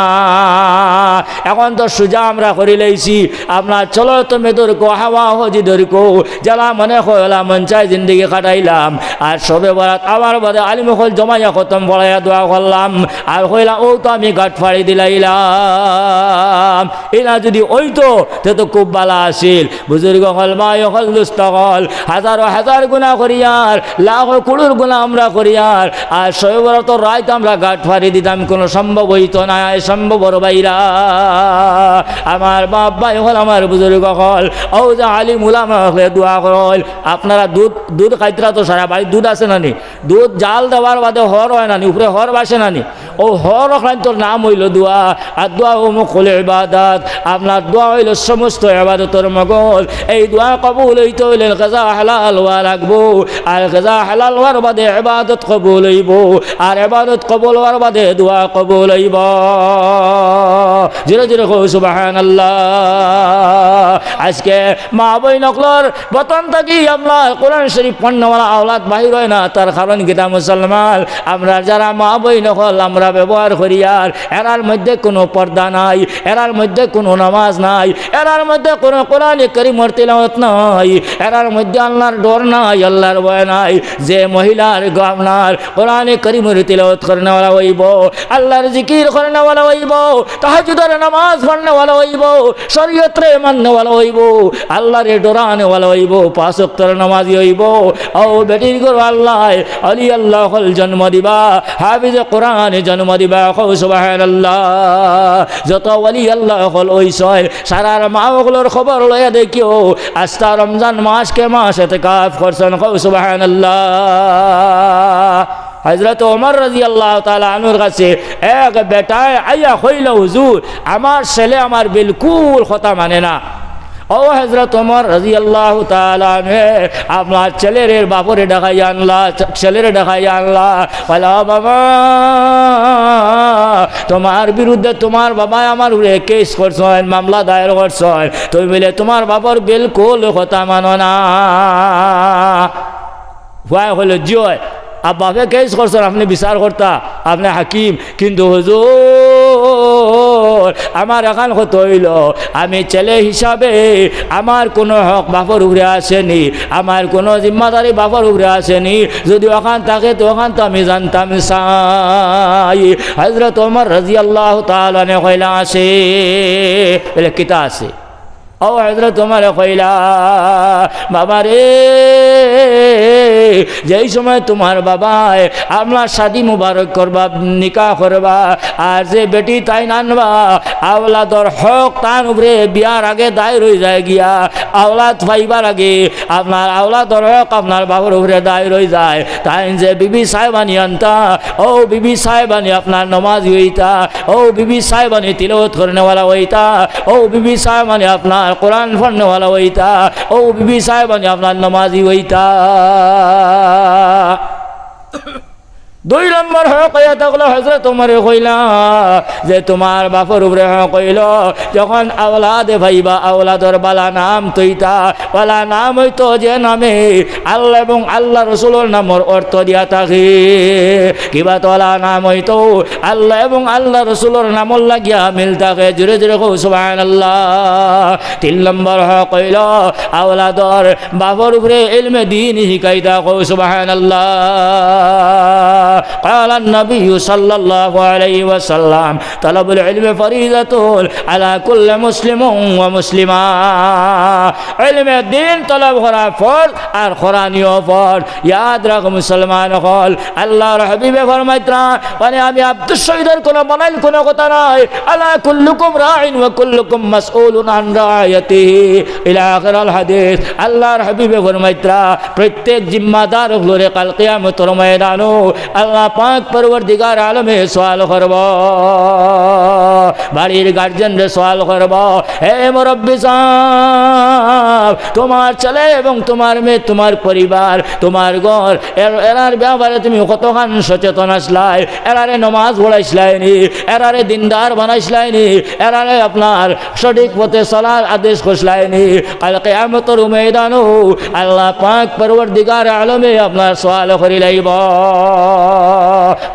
অখন তো সুজা আমরা করিলাইছি, আপনার চলো তুমি দরকো, হাওয়া হজি দরকো, যেলা মনে কয় অলা মন চায় জিন্দেগি কাটাইলাম। আর শবে বরাত আওয়ার বাদে আলিম অকল জমাইয়া খতম পড়াইয়া দোয়া করলাম, আর কইলাম, "অউ তো আমি গাট ফাড়ি দিলাইলাম।" ইলা যুদি অইতো, তে তো খুব ভালা আছিল। বুজুর্গ অকল, ভাই অকল, দুস্ত অকল, হাজারো হাজার গুনা করিয়ার, লাখো কুড়ুর গুনা আমরা করিয়ার, আর শবে বরাতর রাইত আমরা গাট ফাড়ি দিতাম, কুনু সম্ভব অইতো নায়, সম্ভব অর বাইরা। আমার বাপ ভাই অকল, আমার বুজুর্গ অকল, অউ যে আলিম উলামা অকলে দোয়া করইন, আপনারা দুধ, দুধ খাইতরা তো সারা বাড়িত দুধ আছে না নি? দুধ জাল দেওয়ার বাদে হর অয় না নি, উপরে হর ভাসে না নি? অউ হর অকলাইন্তর নাম অইলো দোয়া। আর দোয়া মুখুল ইবাদত, আপনার দোয়া অইলো সমস্ত ইবাদতর মগজ। এই দোয়া কবুল অইতে অইলে কেজা হালাল অওয়া লাগবো, আর কেজা হালাল অওয়ার বাদে ইবাদত কবুল অইবো, আর ইবাদত কবুল অওয়ার বাদে দোয়া কবুল অইবো। জোরে জোরে কও সুবহানাল্লাহ। আজকে মা বইন অকলর বতন থাকি আপনার কোরআন শরীফ পড়নেওয়ালা আওলাদ বাহির অয় না, তার কারণ কিতা মুসলমান? আমরার যারা মা বইন অকল আমরা ব্যবহার করিয়ার, এরার মধ্যে কুনু পর্দা নাই, এরার মধ্যে কুনু নামাজ নাই, এরার মধ্যে কুনু কোরআনে করিমর তিলাওয়াত নাই, এরার মধ্যে আল্লার ডর নাই, আল্লার ভয় নাই। যে মহিলার গ-, আপনার কোরআনে করিমর তিলাওয়াত করনেওয়ালা অইবো, আল্লার জিকির করনেওয়ালা অইবো, তাহাজ্জুদর নামাজ পড়নেওয়ালা অইবো, শরীয়তরে মাননেওয়ালা অইবো, আল্লারে ডরানেওয়ালা অইবো, পাঁচ ওয়াক্তর নামাজি অইবো। অউ বেটির ঘরো আল্লায় ওলি আল্লাহ অকল জন্ম দিবা, হাফিজে কোরআন জন্ম দিবা। কও সুবহানাল্লাহ। যত ওলি আল্লাহ অকল অইছইন, সারার মা অকলর খবর লইয়া দেখিও, আস্তা রমজান মাস কে মাস এতেকাফ করছইন। কও সুবহানাল্লাহ। হযরত ওমর রাদিয়াল্লাহু তাআলা আনহুর কাছে এক বেটায় আইয়া কইলো, "হুজুর, আমার ছেলে আমার বিলকুল কথা মানে না।" অউ হযরত ওমর রাদিয়াল্লাহু তাআলা আনহু আপনার ছেলেরে বাপরে ডাকাইয়া আনলা, ছেলেরে ডাকাইয়া আনলা, কইলা, "বাবা, তুমার বিরুদ্ধে তুমার বাবায় আমার উপরে কেস করছইন, মামলা দায়ের করছইন, তুমি বলে তুমার বাপর বিলকুল কথা মানো না।" পুয়ায় কইলো, "জি অয়, আর বাপে কেস করছইন, আপনে বিচার কর্তা, আপনে হাকিম, কিন্তু হুজুর, আমার এখান কথা অইলো, আমি ছেলে হিসাবে আমার কুনু হক বাপর উপরে আছেনি, আমার কুনু জিম্মাদারি বাপর উপরে আছেনি, যুদি অখান থাকে তো অখান তো আমি জানতাম চাই।" হযরত ওমর রাদিয়াল্লাহু তাআলা আনহু কইলা, "আছে।" বলে, "কিতা আছে?" অউ হযরত ওমরে কইলা, "বাবা রে, যেই সময় তুমার বাবায় আপনার শাদি মুবারক করবা, নিকাহ করবা, আর যে বেটি তাইন আনবা, আওলাদর হক তান উপরে বিয়ার আগে দায়ের অই যায় গিয়া, আওলাদ পাইবার আগে আপনার আওলাদর হক আপনার বাপর উপরে দায়ের অই যায়। তাইন যে বিবি সাহেবানি আনতা, অউ বিবি সাহেবানি আপনার নমাজি অইতা, অউ বিবি সাহেবানি তিলাওয়াত করনেওয়ালা অইতা, অউ বিবি সাহেবানি আপনার কোরআন পড়নেওয়ালা অইতা, অউ বিবি সাহেবানি আপনার নমাজি অইতা।" দুই নম্বর হক অইয়া থাকলো, হযরত ওমরে কইলা যে, "তুমার বাপর উপরে হক অইলো, যখন আওলাদে পাইবা, আওলাদর বালা নাম থইতা, বালা নাম অইতো যে নামে আল্লাহ এবং আল্লাহ রসুলর নামর অর্থ দিয়া থাকে।" কিবা তো বালা নাম অইতো আল্লাহ এবং আল্লাহ রসুলর নামর লাগিয়া মিল থাকে। জোরে জোরে কও সুবহানাল্লাহ। তিন নম্বর হক অইলো আওলাদর বাপর উপরে ইলমে দ্বীন হিকাইতা। কও সুবহানাল্লাহ। قال النبي صلى الله عليه وسلم، طلب العلم فريضة على كل مسلم ومسلمة। ইলমে দ্বীন তলব করা ফরজ আর করানিও ফরজ। ইয়াদ রাখো মুসলমান অকল, আল্লাহর হাবিবে ফরমাইতরা, মানে আমি আব্দুস শহীদর কুনু বানাইল কুনু কথা নাই। ألا كلكم راع وكلكم مسؤول عن رعيته إلى آخر الحديث। আল্লাহর হাবিবে ফরমাইতরা, প্রত্যেক জিম্মাদার অকলরে কাল কিয়ামতর ময়দানো আল্লাহ পাক পরওয়ারদিগার আলমে সওয়াল করবো, বাড়ির গার্জিয়ানরে সওয়াল করবো, "হে মুরব্বি সাব, তুমার ছেলে এবং তুমার মেয়ে, তুমার পরিবার, তুমার ঘর, এর-, এরার ব্যাপারে তুমি কতখান সচেতন আছলায়? এরারে নমাজ পড়াইছলায় নি? এরারে দিনদার বানাইছলায় নি? এরারে আপনার সঠিক পথে চলার আদেশ করছলায় নি?" কাল কিয়ামতর ময়দানো আল্লাহ পাক পরওয়ারদিগার আলমে আপনার সওয়াল করি লাইবো।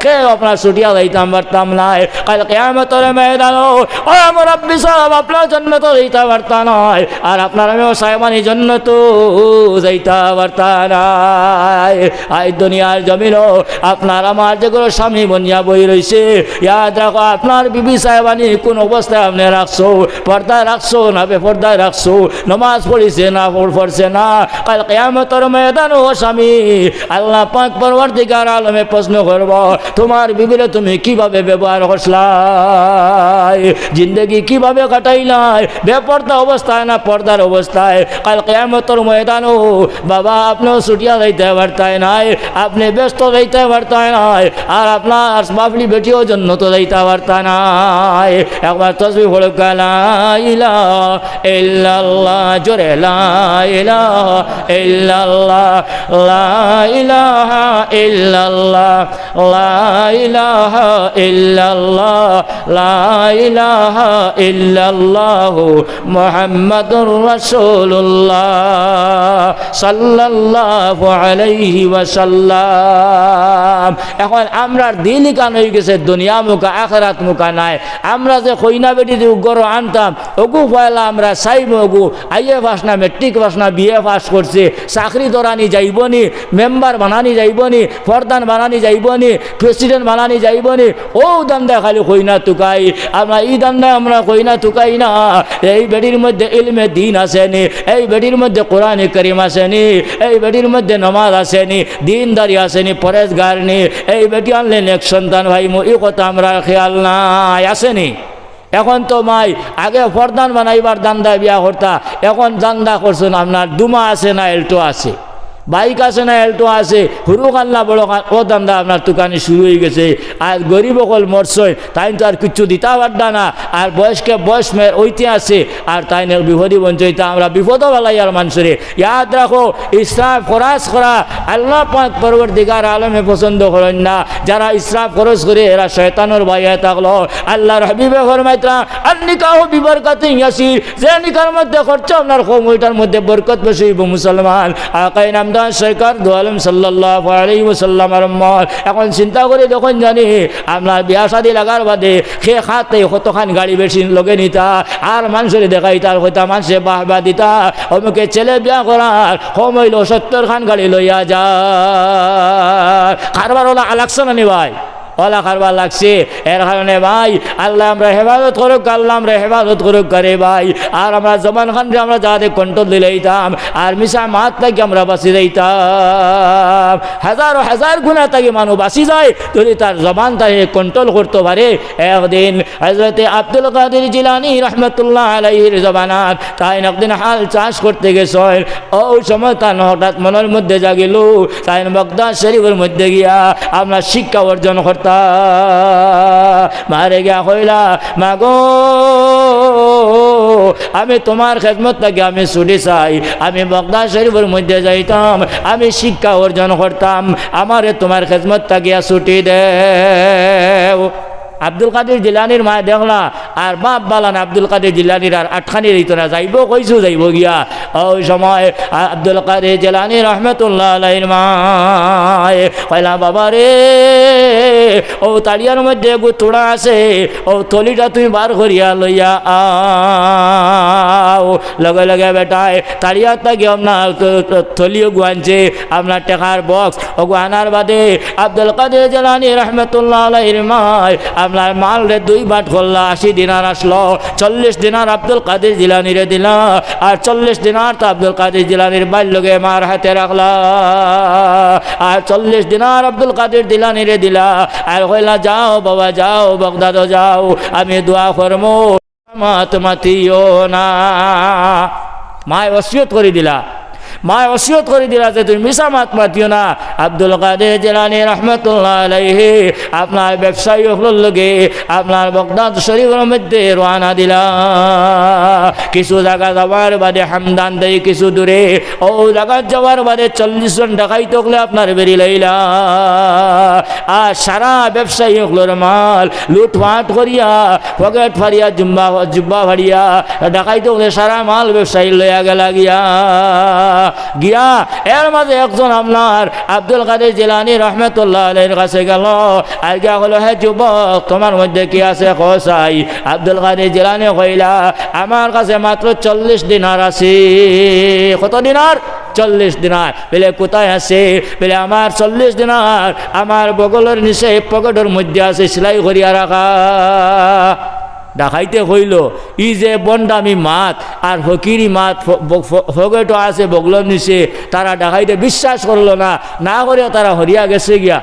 কেউ আপনার ছুটিয়া যাইতাম পারতাম নায়। কাল কিয়ামতর ময়দানো, ও মুরব্বি সাব, আপনার জন্নতো যাইতা পারতা নায়, আর আপনার মেয়ে সাহেবানি জন্নতো যাইতা পারতা নায়। আইজ দুনিয়ার জমিনো আপনার আমার যেগুলো স্বামী বনিয়া বই রইছে, ইয়াদ রাখো, আপনার বিবি সাহেবানি কোন অবস্থায় আপনে রাখছো, পর্দায় রাখছো না বেপর্দায় রাখছো, নমাজ পড়িছে না পড়-, পড়ছে না, কাল কিয়ামতর ময়দানো স্বামী আল্লাহ পাক পরওয়ারদিগার আলমে প্রশ্ন করব, তোমার বিবিরে তুমি কিভাবে ব্যবহার করছলায়? জিন্দেগি কিভাবে কাটাইলায়? বেপর্দা অবস্থায় না পর্দার অবস্থায়? কাল কিয়ামতর ময়দানো বাবা আপনেও ছুটিয়া যাইতা পারতায় নায়, আপনে বেহেস্তো যাইতা পারতায় নায়, আর আপনার বাবলি বেটিও জন্নতো যাইতা পারতা নায়। একবার তসবিহ পড়ো, লা ইলাহা ইল্লাল্লাহ, জোরে লা ইলাহা ইল্লাল্লাহ, লা ইলাহা ইল্লাল্লাহ, লা ইলাহা ইল্লাল্লাহ, লা ইলাহা ইল্লাল্লাহু মুহাম্মাদুর রাসূলুল্লাহ সাল্লাল্লাহু আলাইহি ওয়াসাল্লাম। এখন আমরার দিল ইখান অইগেছে দুনিয়া মুখা, আখেরাত মুখা নায়। আমরা যে কইনা বেটিরে ঘরো আনতাম, অগু পয়লা আমরা চাইমু, অগু আইএ পাস না, ম্যাট্রিক পাস না, বিএ পাস করছে, চাকরি ধরানি যাইবো নি, মেম্বার বানানি যাইবো নি, প্রধান বানানি যাইবো নি, প্রেসিডেন্ট বানানি যাইবো নি, অউ ধান্দায় খালি কইনা তুকাই। আমরা ই ধান্দায় আমরা কইনা তুকাই না। এই বেটির মধ্যে ইলমে দিন আছে নি, এই বেটির মধ্যে কোরআনে করিম আছে নি, এই বেটির মধ্যে নমাজ আছে নি, দিনদারি আছে নি, পরেজগার নি, এই বেটি আনলে নেক সন্তান পাইমু, ই কথা আমরার খেয়াল নাই, আছে নি? এখন তো মাই আগে প্রধান বানাইবার ধান্দায় বিয়া করতা, এখন ধান্দা করছইন আপনার দুমা আছে না এল্টো আছে, বাইক আছে না এল্টো আছে, হুরু খান না বড় খান, অউ ধান্দা আপনার তুকানি শুরু অইগেছে। আর গরিব অকল মরছইন, তাইন তো আর কিচ্ছু দিতা পারতা না। আর বয়সকে বয়স মের অইতে আছে, আর তাইন এক বিপদি বঞ্চিত, আমরা বিপদো ফালাইয়ার মানষরে। ইয়াদ রাখো, ইসরাফ খরচ করা আল্লাহ পাক পরওয়ারদিগার আলমে পছন্দ করইন না। যারা ইসরাফ খরচ করে, এরা শয়তানর বায় থাকলো। আল্লাহর হাবিবে ফরমাইতরা, "আন নিকাহু বিবরকাতিন ইয়াসির।" যে নিকার মধ্যে খরচ আপনার কম, ওইটার মধ্যে বরকত বেশি অইবো মুসলমান। আকায়ে নামদার সরকার দু আলম সাল্লাল্লাহু আলাইহি ওয়াসাল্লামর উম্মত। এখন চিন্তা করি দেখইন জানি, আপনার বিয়া শাদি লাগার বাদে কে খাতে কতখান গাড়ি বেশি লগে নিতা, আর মানষরে দেখাইতা, আর কইতা মানষে বাহবা দিতা, অমুকে ছেলে বিয়া করার, কম অইলো সত্তর খান গাড়ি লইয়া যার। কারবার অলা লাগছে না নি ভাই? অলা কারবার লাগছে। এর কারণে ভাই, আল্লায় আমরার হেফাজত করউক, আল্লায় আমরার হেফাজত করউক রে ভাই। আর আমরার জবান খানরে আমরা যাতে control দিলাইতাম, আর মিছা মাত থাকি আমরা বাঁচি যাইতাম। হাজারো হাজার গুনা থাকি মানুষ বাঁচি যায়, যদি তার জবান তারে control করতো পারে। একদিন হযরতে আব্দুল কাদির জিলানী রহমতুল্লাহ আলাইহির জমানাত তাইন একদিন হাল চাষ করতে গেছইন। অউ সময় তান হঠাৎ মনর মধ্যে জাগিলো, তাইন বগদাদ শরীফর মধ্যে গিয়া আপনার শিক্ষা অর্জন করতা। মারে গিয়া কইলা, "মাগো, আমি তুমার খেদমত থাকি আমি ছুটি চাই, আমি বগদাদ শরীফর মধ্যে যাইতাম, আমি শিক্ষা অর্জন করতাম, আমারে তুমার খেদমত থাকিয়া ছুটি দেও।" আব্দুল কাদির জিলানীর মায় দেখলা, আর বাপ বালান আব্দুল কাদির জিলানীর আর আটকানি দিত না, যাইবো কইছু যাইবো গিয়া। অউ সময় আব্দুল কাদির জিলানী রহমতুল্লাহ আলাইহির মায় কইলা, "বাবা রে, অউ তাড়িয়ার মধ্যে এগু তুড়া আছে, অউ থলিটা তুমি বার করিয়া লইয়া আও।" লগে লগে বেটায় তাড়িয়াত থাকি আপনার থ-, থ-, থলি অগু আনছে, আপনার টেকার box অগু আনার বাদে আব্দুল কাদির জিলানী রহমতুল্লাহ আলাইহির মায় আপনার মালরে দুই ভাগ করলা, আশি দিনার আসলো, চল্লিশ দিনার আব্দুল কাদির জিলানীরে দিলা, আর চল্লিশ দিনার তো আব্দুল কাদির জিলানীর ভাইর লগে মার হাতে রাখলা, আর চল্লিশ দিনার আব্দুল কাদির জিলানীরে দিলা, আর কইলা, "যাও বাবা, যাও, বগদাদো যাও, আমি দোয়া করমু।" মাত মাতিও না। মায় ওসিয়ত করি দিলা, মায় ওসিয়ত করি দিলা যে তুমি মিছা মাত মাতিও না। আব্দুল কাদির জিলানী রহমতুল্লাহ আলাইহি আপনার ব্যবসায়ী অকলর লগে আপনার বগদাদ শরীফর মধ্যে রওয়ানা দিলা। কিছু জাগা যাওয়ার বাদে হামদান দেই কিছু দূরে, অউ জাগাত যাওয়ার বাদে চল্লিশ জন ডাকাইত অকলে আপনার বেড়ি লাইলা। আর সারা ব্যবসায়ী অকলর মাল লুটপাট করিয়া, পকেট ফাড়িয়া, জুব্বা, জুব্বা ফাড়িয়া, ডাকাইত অকলে সারা মাল ব্যবসায়ী লইয়া গেলা গিয়া। গিয়া এর মাঝে একজন আপনার আব্দুল কাদির জিলানী রহমতুল্লাহ আলাইহির কাছে গেল, আর গিয়া কইলো, "হে যুবক, তুমার মধ্যে কি আছে কও চাই?" আব্দুল কাদির জিলানী কইলা, "আমার কাছে মাত্র চল্লিশ দিনার আছে।" কত দিনার? চল্লিশ দিনার। বলে, "কোথায় আছে?" বলে, "আমার চল্লিশ দিনার আমার বগলর নিচে পকেটর মধ্যে আছে, সেলাই করিয়া রাখা।" ডাকাইতে কইলো, "ই যে বন্ডামি মাত আর ফকিরি মাত, ফ-, ব-, ফ-, পকেটো আছে বগলর নিচে, তারা ডাকাইতে বিশ্বাস করলো না, না করিয়া তারা হরিয়া গেছে গিয়া।"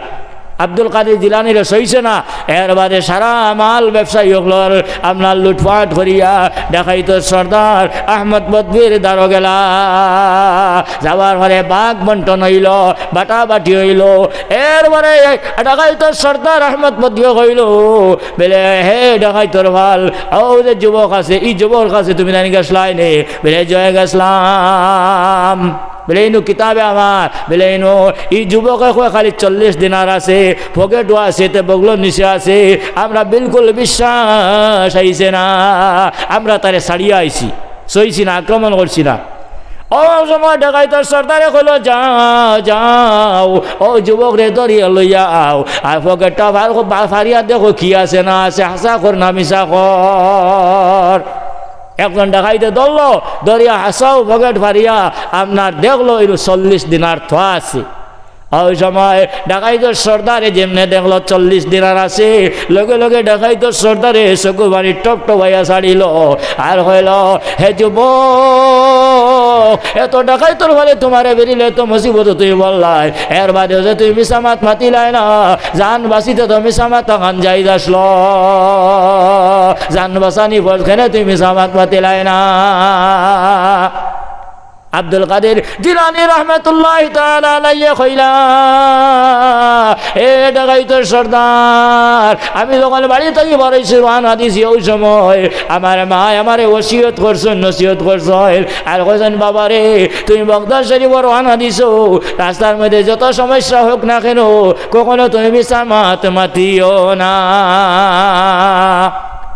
আব্দুল কাদির জিলানিরে সইছে না। এর বাদে সারা মাল ব্যবসায়ী অকলর আপনার লুটপাট করিয়া ডাকাইতর সর্দার আহমদ বদবির দ্বারো গেলা। যাওয়ার পরে ভাগ বন্টন অইলো, বাটাবাটি অইলো। এর পরে ডাকাইতর সর্দার আহমদ বদবিয়ে কইলো, বলে, "হে ডাকাইতর ফাল, অউ যে যুবক আছে, ই যুবকর কাছে তুমি নানি গেছলায় নি?" বলে, "জি অয় গেছলাম।" বলে, "ইনো কিতা বে আমার?" বলে, "ইনো ই যুবকে কয় খালি চল্লিশ দিনার আছে, পকেটো আছে, তে বগলর নিচে আছে, আমরা বিলকুল বিশ্বাস আইছে না, আমরা তারে ছাড়িয়া আইছি, সইছি না, আক্রমণ করছি না।" অউ সময় ডাকাইতর সর্দারে কইলো, "যাও, যাও, অউ যুবকরে ধরিয়া লইয়া আও, আর পকেটটা ফার-, ফারিয়া দেখো কি আছে না আছে, হাছা কর না মিছা কর।" একজন ডাকাইতে ধরলো, ধরিয়া হাছাউ পকেট ফারিয়া আপনার দেখলো, ইনো চল্লিশ দিনার থোয়া আছে। অউ সময় ডাকাইতর সর্দারে যেমনে দেখলো চল্লিশ দিনার আছে, লগে লগে ডাকাইতর সর্দারে চকুর পানি টপ টপাইয়া ছাড়িলো, আর কইলো, "হে যুবক, এত ডাকাইতর ফালে তুমারে বেরিলে তো মুসিবত তুমি পড়লায়, এর বাদে যে তুমি মিছা মাত মাতিলায় না, জান বাঁচিতে তো মিছা মাত খান জায়েজ আছলো, জান বাঁচানি ফরজ, কেনে তুমি মিছা মাত মাতিলায় না?" আব্দুল কাদির জিলানী রহমতুল্লাহি তাআলা আলাইহি কইলা, "এ ডাকাইতর সর্দার, আমি যখন বাড়ি থাকি বারইছি, রওয়ানা দিছি, অউ সময় আমার মায় আমারে ওসিয়ত করছইন, নসিহত করছইন, আর কইছইন, 'বাবারে, তুমি বাগদাদ শরীফো রওয়ানা দিছো, রাস্তার মধ্যে যত সমস্যা হোক না কেনে, কখনো তুমি মিছা মাত মাতিও না।'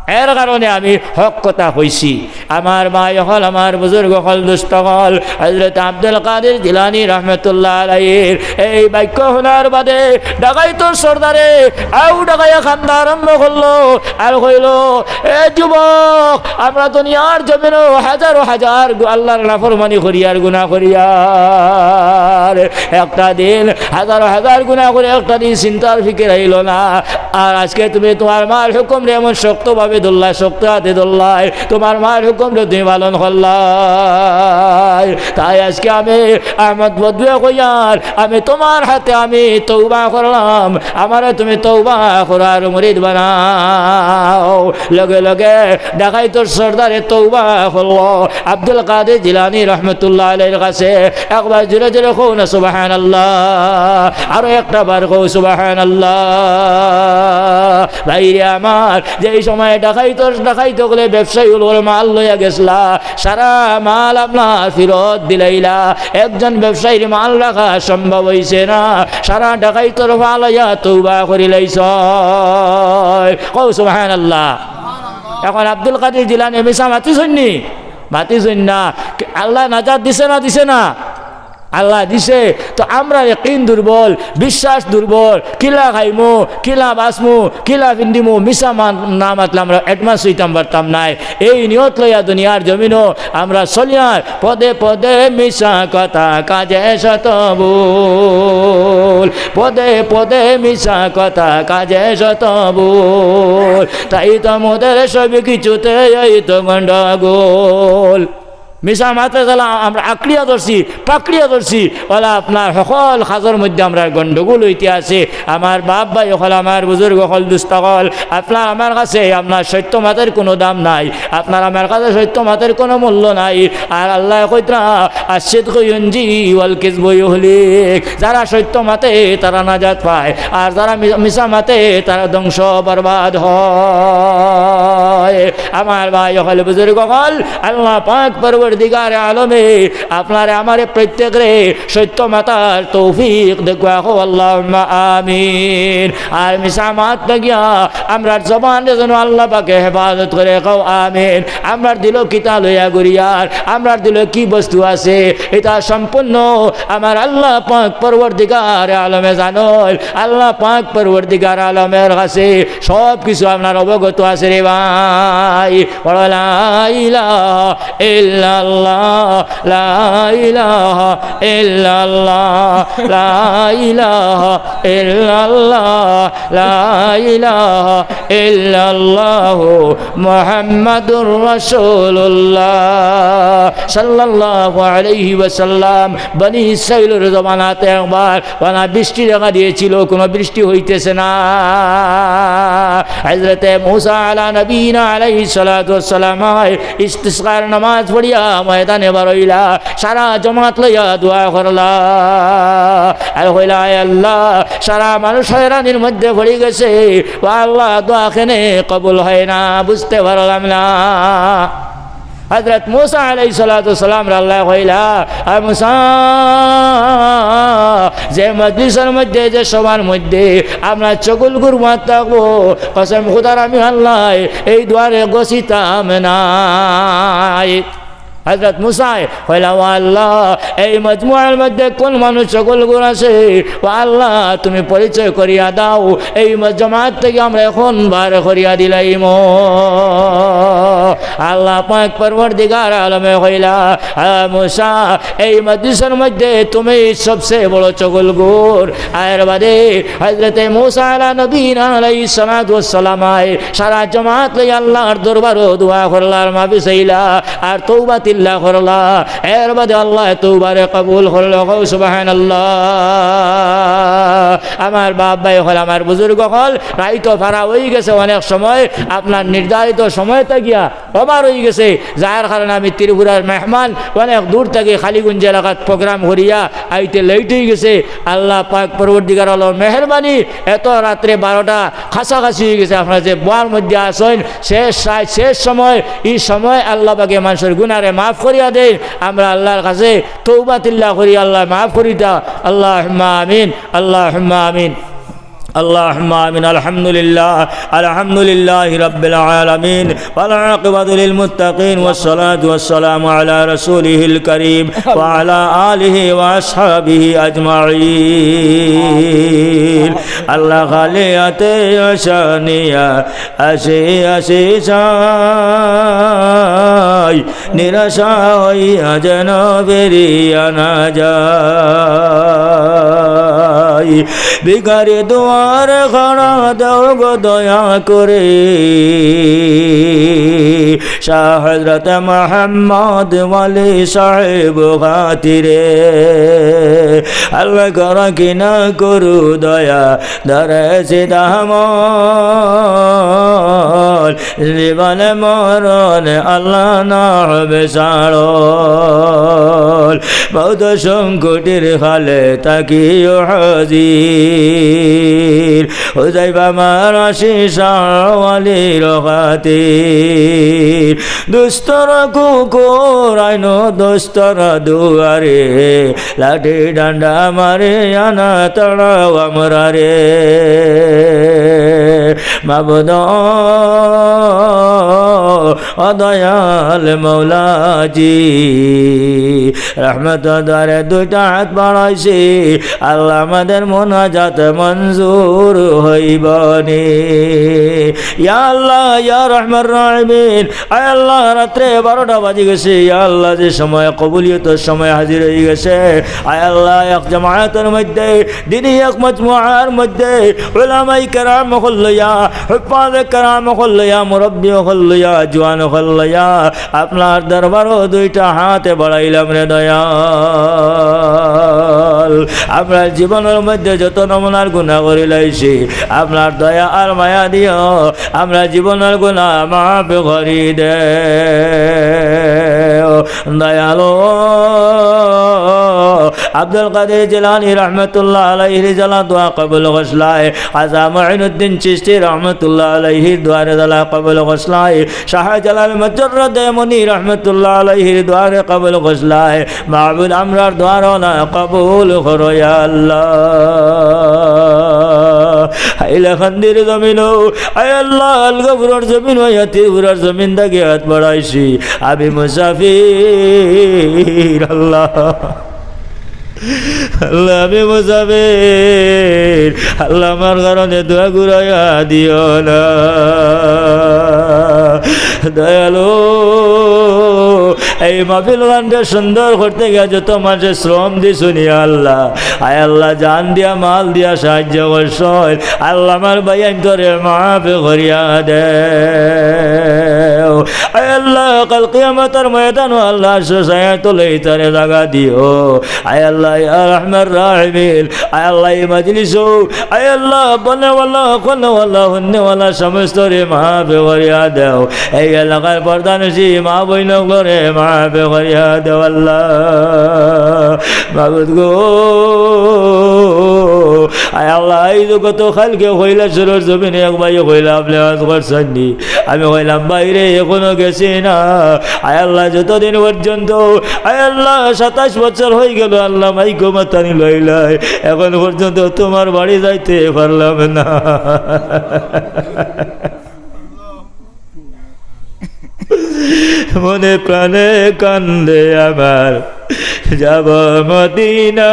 এর কারণে আমি হক কথা কইছি।" আমার ভাই অকল, আমার বুজুর্গ অকল, দুস্ত অকল, হযরত আব্দুল কাদির জিলানী রহমতুল্লাহ আলাইহির এই বাক্য হুনার বাদে ডাকাইতর সর্দারে আউ ডাকাইয়া কান্দা আরম্ভ করলো, আর কইলো, "এ যুবক, আমরা দুনিয়ার জমিনো হাজারো হাজার গু-, আল্লার নাফরমানি করিয়ার, গুনা করিয়ার, একটা দিন হাজারো হাজার গুনা করি একটা দিন চিন্তার ফিকির আইলো না, আর আজকে তুমি তুমার মার হুকুমরে এমন শক্তভাবে ধরলায়, শক্ত আতে ধরলায়, তুমার মার হুকুমরে তুমি পালন করলায়। তাই আজকে আমি আহমদ বদুয়ে কইয়ার, আমি তুমার আতে আমি তওবা করলাম, আমারে তুমি তওবা করার মুরিদ বানাও।" লগে লগে ডাকাইতর সর্দারে তওবা করলো। আব্দুল কাদির জিলানী রহমতুল্লাহ আলাইহির কাছে একবার জোরে জোরে কও না সুবহানাল্লাহ, আরো একটা বার কও সুবহানাল্লাহ। ভাইরে আমার, যেই সময় ডাকাইতর, ডাকাইত অকলে ব্যবসায়ী অকলর মাল লইয়া গেছলা, সারা মাল আপনার ফিরত দিলাইলা, একজন ব্যবসায়ীর মাল রাখা সম্ভব অইছে না, সারা ডাকাইতর ফালাইয়া তওবা করিলাইছইন। কও সুবহানাল্লাহ। এখন আব্দুল কাদির জিলানী মিছা মাতিছইন নি? মাতিছইন না। আল্লায় নাজাত দিছে না, দিছে না? আল্লায় দিছে। তো আমরার ইয়াকিন দুর্বল, বিশ্বাস দুর্বল, কিলা খাইমু, কিলা বাঁচমু, কিলা ফিন্দিমু, মিছা মান-, না মাতলে আমরা advance অইতাম পারতাম নায়। এই নিয়ত লইয়া দুনিয়ার জমিনো আমরা চলিয়ার, পদে পদে মিছা কথা, কাজে শত ভুল, পদে পদে মিছা কথা, কাজে শত ভুল, তাই তো মোদের সব কিছুতে এই তো গন্ডগোল। মিছা মাতে গেলা আমরা আঁকড়িয়া ধরছি, পাকড়িয়া ধরছি, অলা আপনার হকল কাজর মধ্যে আমরার গন্ডগোল অইতে আছে। আমার বাপ ভাই অকল, আমার বুজুর্গ অকল, দুস্ত অকল, আপনার আমার কাছে আপনার সত্য মাতের কুনু দাম নাই, আপনার আমার কাছে সত্য মাতের কুনু মূল্য নাই। আর আল্লায় কইতরা, "আস-সিদকু ইউনজি ওয়াল কিযবু ইউহলিক।" যারা সত্য মাতে তারা নাজাত পায়, আর যারা মি-, মিছা মাতে তারা ধ্বংস বরবাদ হয়। আমার ভাই অকল, বুজুর্গ অকল, আল্লাহ পাক পরওয়ারদিগারে আলমে আপনারে আমারে প্রত্যেকরে সত্য মাতার তৌফিক দেউক্কা, কও আল্লাহুম্মা আমিন। আর মিছা মাত লাগিয়া আমরার জবানরে যেন আল্লাহ পাকে হেফাজত করে, কও আমিন। আমরার দিলো কিতা লইয়া ঘুরিয়ার, আমরার দিলো কি বস্তু আছে, ইটা সম্পূর্ণ আমার আল্লাহ পাক পরওয়ারদিগারে আলমে জানইন। আল্লাহ পাক পরওয়ারদিগারে আলমের কাছে সব কিছু আপনার অবগত আছে রে ভাই। পড়ো, লা ইলাহা ইল্লাল্লাহ, লা ইলাহা ইল্লাল্লাহ, লা ইলাহা ইল্লাল্লাহ, লা ইলাহা ইল্লাল্লাহু মুহাম্মাদুর রাসূলুল্লাহ। সাল্লাল্লাহু আলাইহি ওয়াসাল্লাম, বনি ইসরাইলর জমানাত একবার অনাবৃষ্টি দেখা দিয়েছিল, কোনো বৃষ্টি হইতেছে না। হযরতে মুসা আলা নবীনা আলাইহিস সালাতু ওয়াস সালাম ইস্তিসকার নামাজ পড়িয়া ময়দানে বারইলা, সারা জমাত লইয়া দোয়া করলা। আর কইলা, "আয় আল্লাহ, সারা মানুষ হয়রানির মধ্যে পড়ি গেছে, ও আল্লাহ, দোয়া কেনে কবুল হয় না, বুঝতে পারলাম না।" হযরত মুসা আলাইহিস সালাতু ওয়াস সালামরে আল্লায় কইলা, "আয় মুসা, যে মজলিসর মধ্যে, যে সভার মধ্যে আমরা চগলগুর মাত থাকবো, কসম খুদার আমি আল্লায় এই দোয়ারে গছিতাম নায়।" হযরত মুসায় কইলা, "ও আল্লাহ, এই মজমুয়ার মধ্যে কোন মানুষ চগলগুর আছে? ও আল্লাহ, তুমি পরিচয় করিয়া দাও, এই জমাত থাকি আমরা এখন বার করিয়া দিলাইমু।" আল্লাহ পাক পরওয়ারদিগার আলমে কইলা, "আ মুসা, এই মজলিসর মধ্যে তুমি সবচেয়ে বড় চগলগুর।" এর বাদে হযরতে মুসা আলা নবীনা আলাইহিস সালাতু ওয়াস সালাম আয় সারা জমাত লই আল্লাহর দরবারো দোয়া করলা আর মাফি চাইলা আর তওবা তিল্লা করলা। এর বাদে আল্লায় তওবারে কবুল করলো। কও সুবহানাল্লাহ। আমার বাপ ভাই অকল, আমার বুজুর্গ অকল, রাইত পারা অই গেছে, অনেক সময় আপনার নির্ধারিত সময় থাকিয়া ওভার অই গেছে, যার কারণে আমি ত্রিপুরার মেহমান, অনেক দূর থাকি কালিগঞ্জ এলাকাত program করিয়া আইতে late অই গেছে। আল্লাহ পাক পরওয়ারদিগার আলমর মেহেরবানি, এত রাত্রে বারোটা কাছাকাছি অই গেছে, আপনারা যে বওয়ার মধ্যে আছইন, শেষ রাইত, শেষ সময়, ই সময় আল্লাহ পাকে মানষর গুনারে মাফ করিয়া দেইন। আমরা আল্লাহর কাছে তওবা তিল্লা করি, আল্লাহ মাফ করিতা। আল্লাহুম্মা আমিন, আল্লাহুম্মা আমিন। اللهم آمين. الحمد لله، الحمد لله رب العالمين، والعاقبة للمتقين، والصلاة والسلام على رسوله الكريم وعلى آله وأصحابه أجمعين. আল্লাহ খালি হাতে আশা নিয়া আসি আসি চাই, নিরাশা হইয়া যেন ফিরিয়া না যাই। ভিখারি দুয়ারে খাড়া দেও গো দয়া করি, শাহ হযরত মোহাম্মদ ওয়ালি সাহেব খাতিরে। আল্লাহ করো কি না করো দয়া, ধরে সিদামল, জীবনে মরণে আল্লাহ না হবে ছাড়ল। মউত সংকটের কালে থাকিও হাজির, হুজাইফা মার আশিস শাহ ওয়ালির খাতির। দুস্তর কুকুর আইনো দুস্তর দুয়ারে, লাঠি ডান্ডা মারিয়া না তাড়াও আমরারে। মাবুদ, ও দয়াল মৌলাজি, রহমত দুয়ারে দুইটা হাত বাড়াইছি, আল্লাহ আমাদের মোনাজাত মঞ্জুর হইবনি। ইয়া আল্লাহ, ইয়া রহমান রাহিমিন, আয় আল্লাহ, রাত্রে বারোটা বাজি গেছে। ইয়া আল্লাহ, যে সময় কবুলিয়তর সময় হাজির হয়ে গেছে, আয় আল্লাহ, এক জামায়াতের মধ্যে, দিনই এক মজমুয়ার মধ্যে উলামায়ে কেরাম অকল লইয়া, হুফাজে কেরাম অকল লইয়া, মুরব্বি অকল লইয়া, জোয়ান অকল লইয়া, আপনার দরবারো দুইটা হাতে বাড়াইলাম রে দয়াল। আমরার জীবনর মধ্যে যত নমুনার গুনা করিলাইছি, আপনার দয়া আর মায়া দিও, আমরার জীবনর গুনা মাফ করি দেও। দয়ালো আব্দুল কাদের জিলানী রহমতুল্লাহ আলাইহির জ্বালা দোয়া কবুল করছলায়, খাজা মঈনুদ্দিন চিশতি রহমতুল্লাহ আলাইহির দোয়ারে জ্বালা কবুল করছলায়, শাহজালাল মুজাররদে মনি রহমতুল্লাহ আলাইহির দোয়ারে কবুল করছলায়। মাবুদ, আমরার দোয়ার না কবুল করো ইয়া আল্লাহ। হাইলাকান্দির জমিনো, আয় আল্লাহ, আলগাপুরর জমিনো, ইয়া ত্রিপুরার জমিন থাকি হাত বাড়াইছি। আমি মুসাফির, আল্লাহ। আল্লাহ, আমি মুসাফির। আল্লাহ, আমার কারণে দোয়া ঘুরাইয়া দিও না। দয়ালু, এই মাহফিল খানরে সুন্দর করতে গিয়া যত মানুষে শ্রম দিছইন, ইয়া আল্লাহ, আয় আল্লাহ, জান দিয়া, মাল দিয়া সাহায্য করছইন, আল্লাহ, আমার ভাইয়াইন্তরে মাফ করিয়া দেও। আয় আল্লাহ, কাল কিয়ামতর ময়দানো আল্লাহ আরশর ছায়ার তলে ইতারে জাগা দিও। আয় আল্লাহ, ইয়া রাহমার রাহিমিন, আয় আল্লাহ, এই মজলিসো, আয় আল্লাহ, বলনেওয়ালা, কওনেওয়ালা, হুননেওয়ালা সমস্তরে মাফ করিয়া দেও। এই এলাকার প্রধান অইছি, মা বইন অকলরে মাফ করিয়া দেও আল্লাহ। মাবুদ গো, আয় আল্লাহ, এই যে গত কালকে কৈলাসহরর জমিনো এক ভাইয়ে কইলা, আপনে ওয়াজ করছইন নি? আমি কইলাম, ভাইরে, এখনো গেছি না। আয় আল্লাহ, যতদিন পর্যন্ত, আয় আল্লাহ, সাতাইশ বছর অইগেল আল্লাহ, মাইকো মাতানি লইলায়, এখন পর্যন্ত তুমার বাড়ি যাইতে পারলাম না। মনে প্রাণে কান্দে আমার, যাব মদিনায়।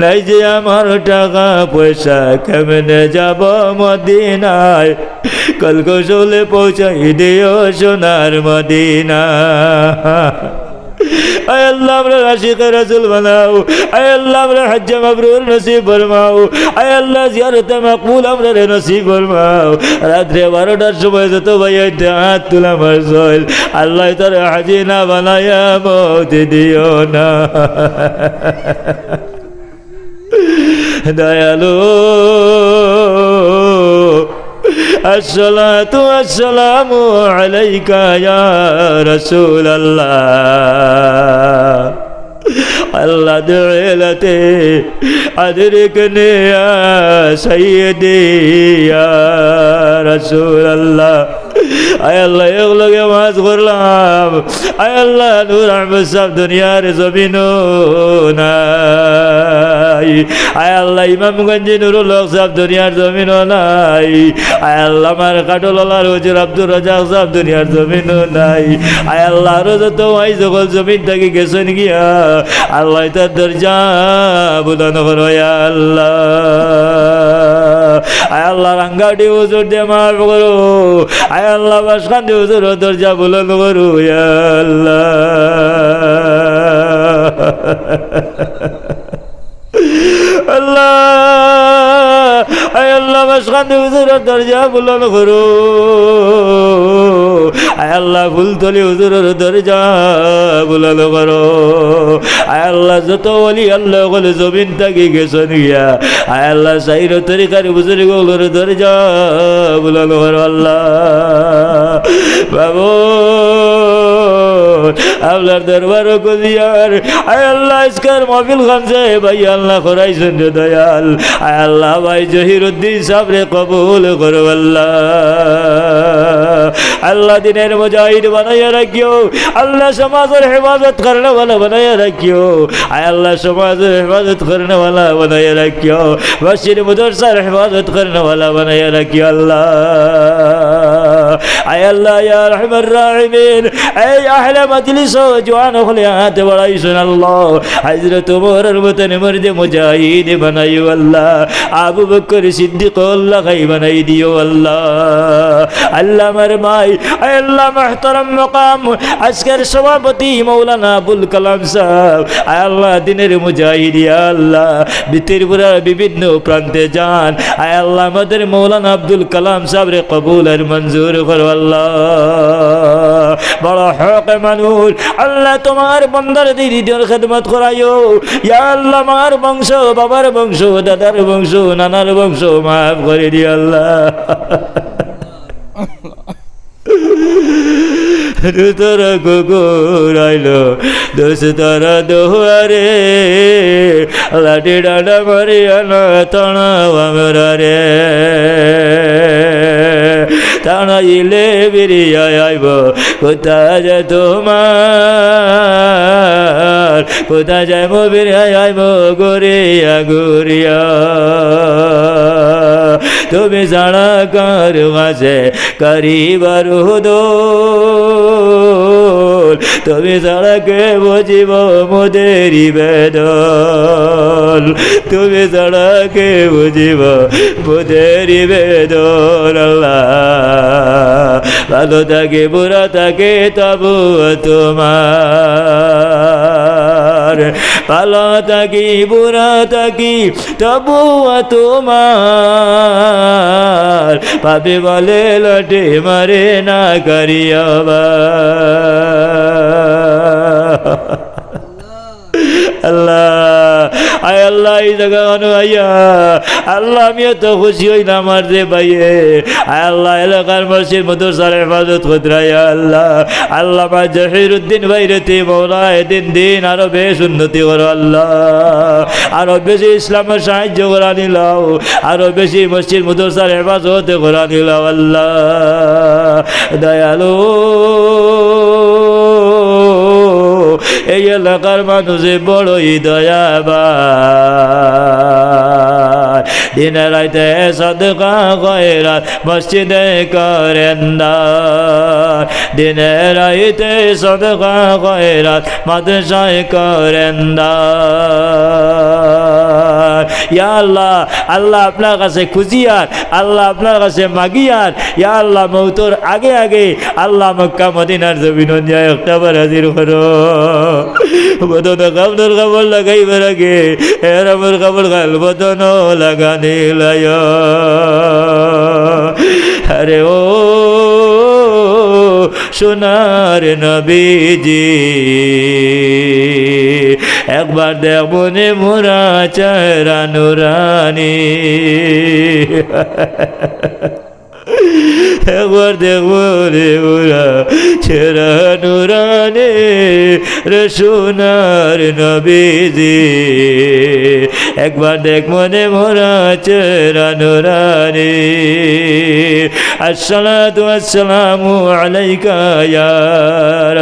নাই যে আমার টাকা পয়সা, কেমনে যাব মদিনায়? কল কৌশলে পৌঁছাই দিও সোনার মদিনা। আয় আল্লাহ, আমরারে আশিকে রাসুল বানাও। আয় আল্লাহ, আমরারে হজ্জে মাবরুর নসিব ফরমাও। আয় আল্লাহ, জিয়ারতে মকবুল আমরারে নসিব ফরমাও। রাত্রে বারোটার সময় যত ভাইয়াইন্তে আত তুলা মারছইন, আল্লাহ, তারে হাজি না বানাইয়া মউত দিও না। দয়ালু, আসসালাতু আসসালামু আলাইকা ইয়া রাসূলুল্লাহ। আল্লাহ, দুইলাতে আদরিকনি ইয়া সাইয়্যিদি ইয়া রাসূলুল্লাহ। আয় আল্লাহ, একলগে ওয়াজ করলাম। আয় আল্লাহ, নূর আহমদ সাব দুনিয়ার জমিনো নাই। আয় আল্লাহ, ইমামগঞ্জি নুরুল হক সাব দুনিয়ার জমিনো নাই। আয় আল্লাহ, আমার কাঠলওয়ালার হুজুর আব্দুর রাজ্জাক সাব দুনিয়ার জমিনো নাই। আয় আল্লাহ, আরো যত ওয়াইজ অকল জমিন থাকি গেছইন গিয়া, আল্লাহ, তার দরজা বুলন্দ করো, ইয়া আল্লাহ। আয় আল্লাহ, রাঙ্গাউটি হুজুররে মাফ করো। আয় আল্লাহ, বাসকান্দি হুজুরর দরজা বুলন্দ করো, ইয়া আল্লাহ। আল্লাহ, আয় আল্লাহ, বাসকান্দি হুজুরর দরজা বুলন্দ করো। আয় আল্লাহ, ফুলতলি হুজুরর দরজা বুলন্দ করো। আয় আল্লাহ, যত ওলি আল্লাহ অকল জমিন থাকি গেছইন গিয়া, আয় আল্লাহ, সাইর তরিকার বুজুর্গ অকলর দরজা বুলন্দ করো আল্লাহ। বাবু, আপনার দরবারো কুজিয়ার, আয় আল্লাহ, আজকের মাহফিল খান যে ভাই আল্লাহ করাইছইন রে দয়াল, আয় আল্লাহ, ভাই জহিরুদ্দিন সাবরে কবুল করো আল্লাহ। আল্লাহ, দিনের মুজাহিদ বানাইয়া রাখিও, আল্লাহ, সমাজর হেফাজত করনেওয়ালা বানাইয়া রাখিও, আয় আল্লাহ, সমাজর হেফাজত করনেওয়ালা বানাইয়া রাখিও, মসজিদ মাদ্রাসার হেফাজত করনেওয়ালা বানাইয়া রাখিও আল্লাহ। আয় আল্লাহ, ইয়া আরহামার রাহিমিন, এই আহলে মজলিসো জওয়ান অকলে আত বাড়াইছইন আল্লাহ, হযরত উমরর মতন মর্দে মুজাহিদ বানাইও আল্লাহ, আবু বকর সিদ্দিকর লাখান বানাই দিও আল্লাহ। আল্লাহ, আমার ভাই, আয় আল্লাহ, মুহতারাম মাকাম, আজকের সভাপতি মাওলানা আবুল কালাম সাব, আয় আল্লাহ, দিনের মুজাহিদ, ইয়া আল্লাহ, ত্রিপুরার বিভিন্ন প্রান্তে যান, আয় আল্লাহ, আমাদের মাওলানা আব্দুল কালাম সাবরে কবুল আর মঞ্জুর করো আল্লাহ। বড় হক মানুষ, আল্লাহ, তোমার বন্দার দিদিদের খেদমত করাইও, ইয়া আল্লাহ, মার বংশ, বাবার বংশ, দাদার বংশ, নানার বংশ মাফ করি দিও আল্লাহ। দুতর কুকুর আইলো দুস্তর দুয়ারে, লাঠি ডান্ডা মারিয়া না তাড়াও আমরারে। তাড়াইলে ফিরিয়া আইব কোথা যে তোমার, কোথা যাইব ফিরিয়া আইব ঘুরিয়া ঘুরিয়া। তুমি ছাড়া কার কাছে করিবার দোল, তুমি ছাড়া কে বুঝিব মোদের বেদন, তুমি ছাড়া কে বুঝিব মোদের বেদন। আল্লাহ, ভালো থাকি বুরা থাকি তবু তোমার ভালো থাকি, বুড়া থাকি, তবুও তোমার। পাপী বলে লাঠি মারে না করিও বা। আল্লাহ, আয় আল্লাহ, এই জায়গা খানো আইয়া, আল্লাহ, আমি এত খুশি অইলাম আমার যে ভাইয়ে, আয় আল্লাহ, এলাকার মসজিদ মাদ্রাসার হেফাজত কররা, ইয়া আল্লাহ। আল্লামা জহিরুদ্দিন ভাইরে তে মওলা এদিন দিন আরো বেশ উন্নতি করো আল্লাহ, আরো বেশি ইসলামর সাহায্য করানি লও, আরো বেশি মসজিদ মাদ্রাসার হেফাজত করানি লও আল্লাহ। দয়ালু, এই এলাকার মানুষে বড়ই দয়াবান। দিনে রাইতে সদকা খয়রাত মসজিদে করেন দান। দিনে রাইতে সদকা খয়রাত মাদ্রাসায় করেন দান। ইয়া আল্লাহ, আল্লাহ আপনার কাছে খুঁজিয়ার, আল্লাহ আপনার কাছে মাগিয়ার, ইয়া আল্লাহ, মৌতর আগে আগে আল্লাহ মক্কা মদিনার জমিন নিয়া একটা বার হাজির করো। বদন কামনর কাপড় লাগাইবার আগে এহরামর কাপড় খান বদন লাগানি লায়। আরে ও সোনার নবীজি, একবার দেখবো নে মোরা চেহারা নুরানি। একবার দেখবো রে মোরা চেহারা নুরানি, রে সোনার নবীজি। একবার দেখবো নে মোরা চেহারা নুরানি। আসসালাতু আসসালামু আলাইকা ইয়া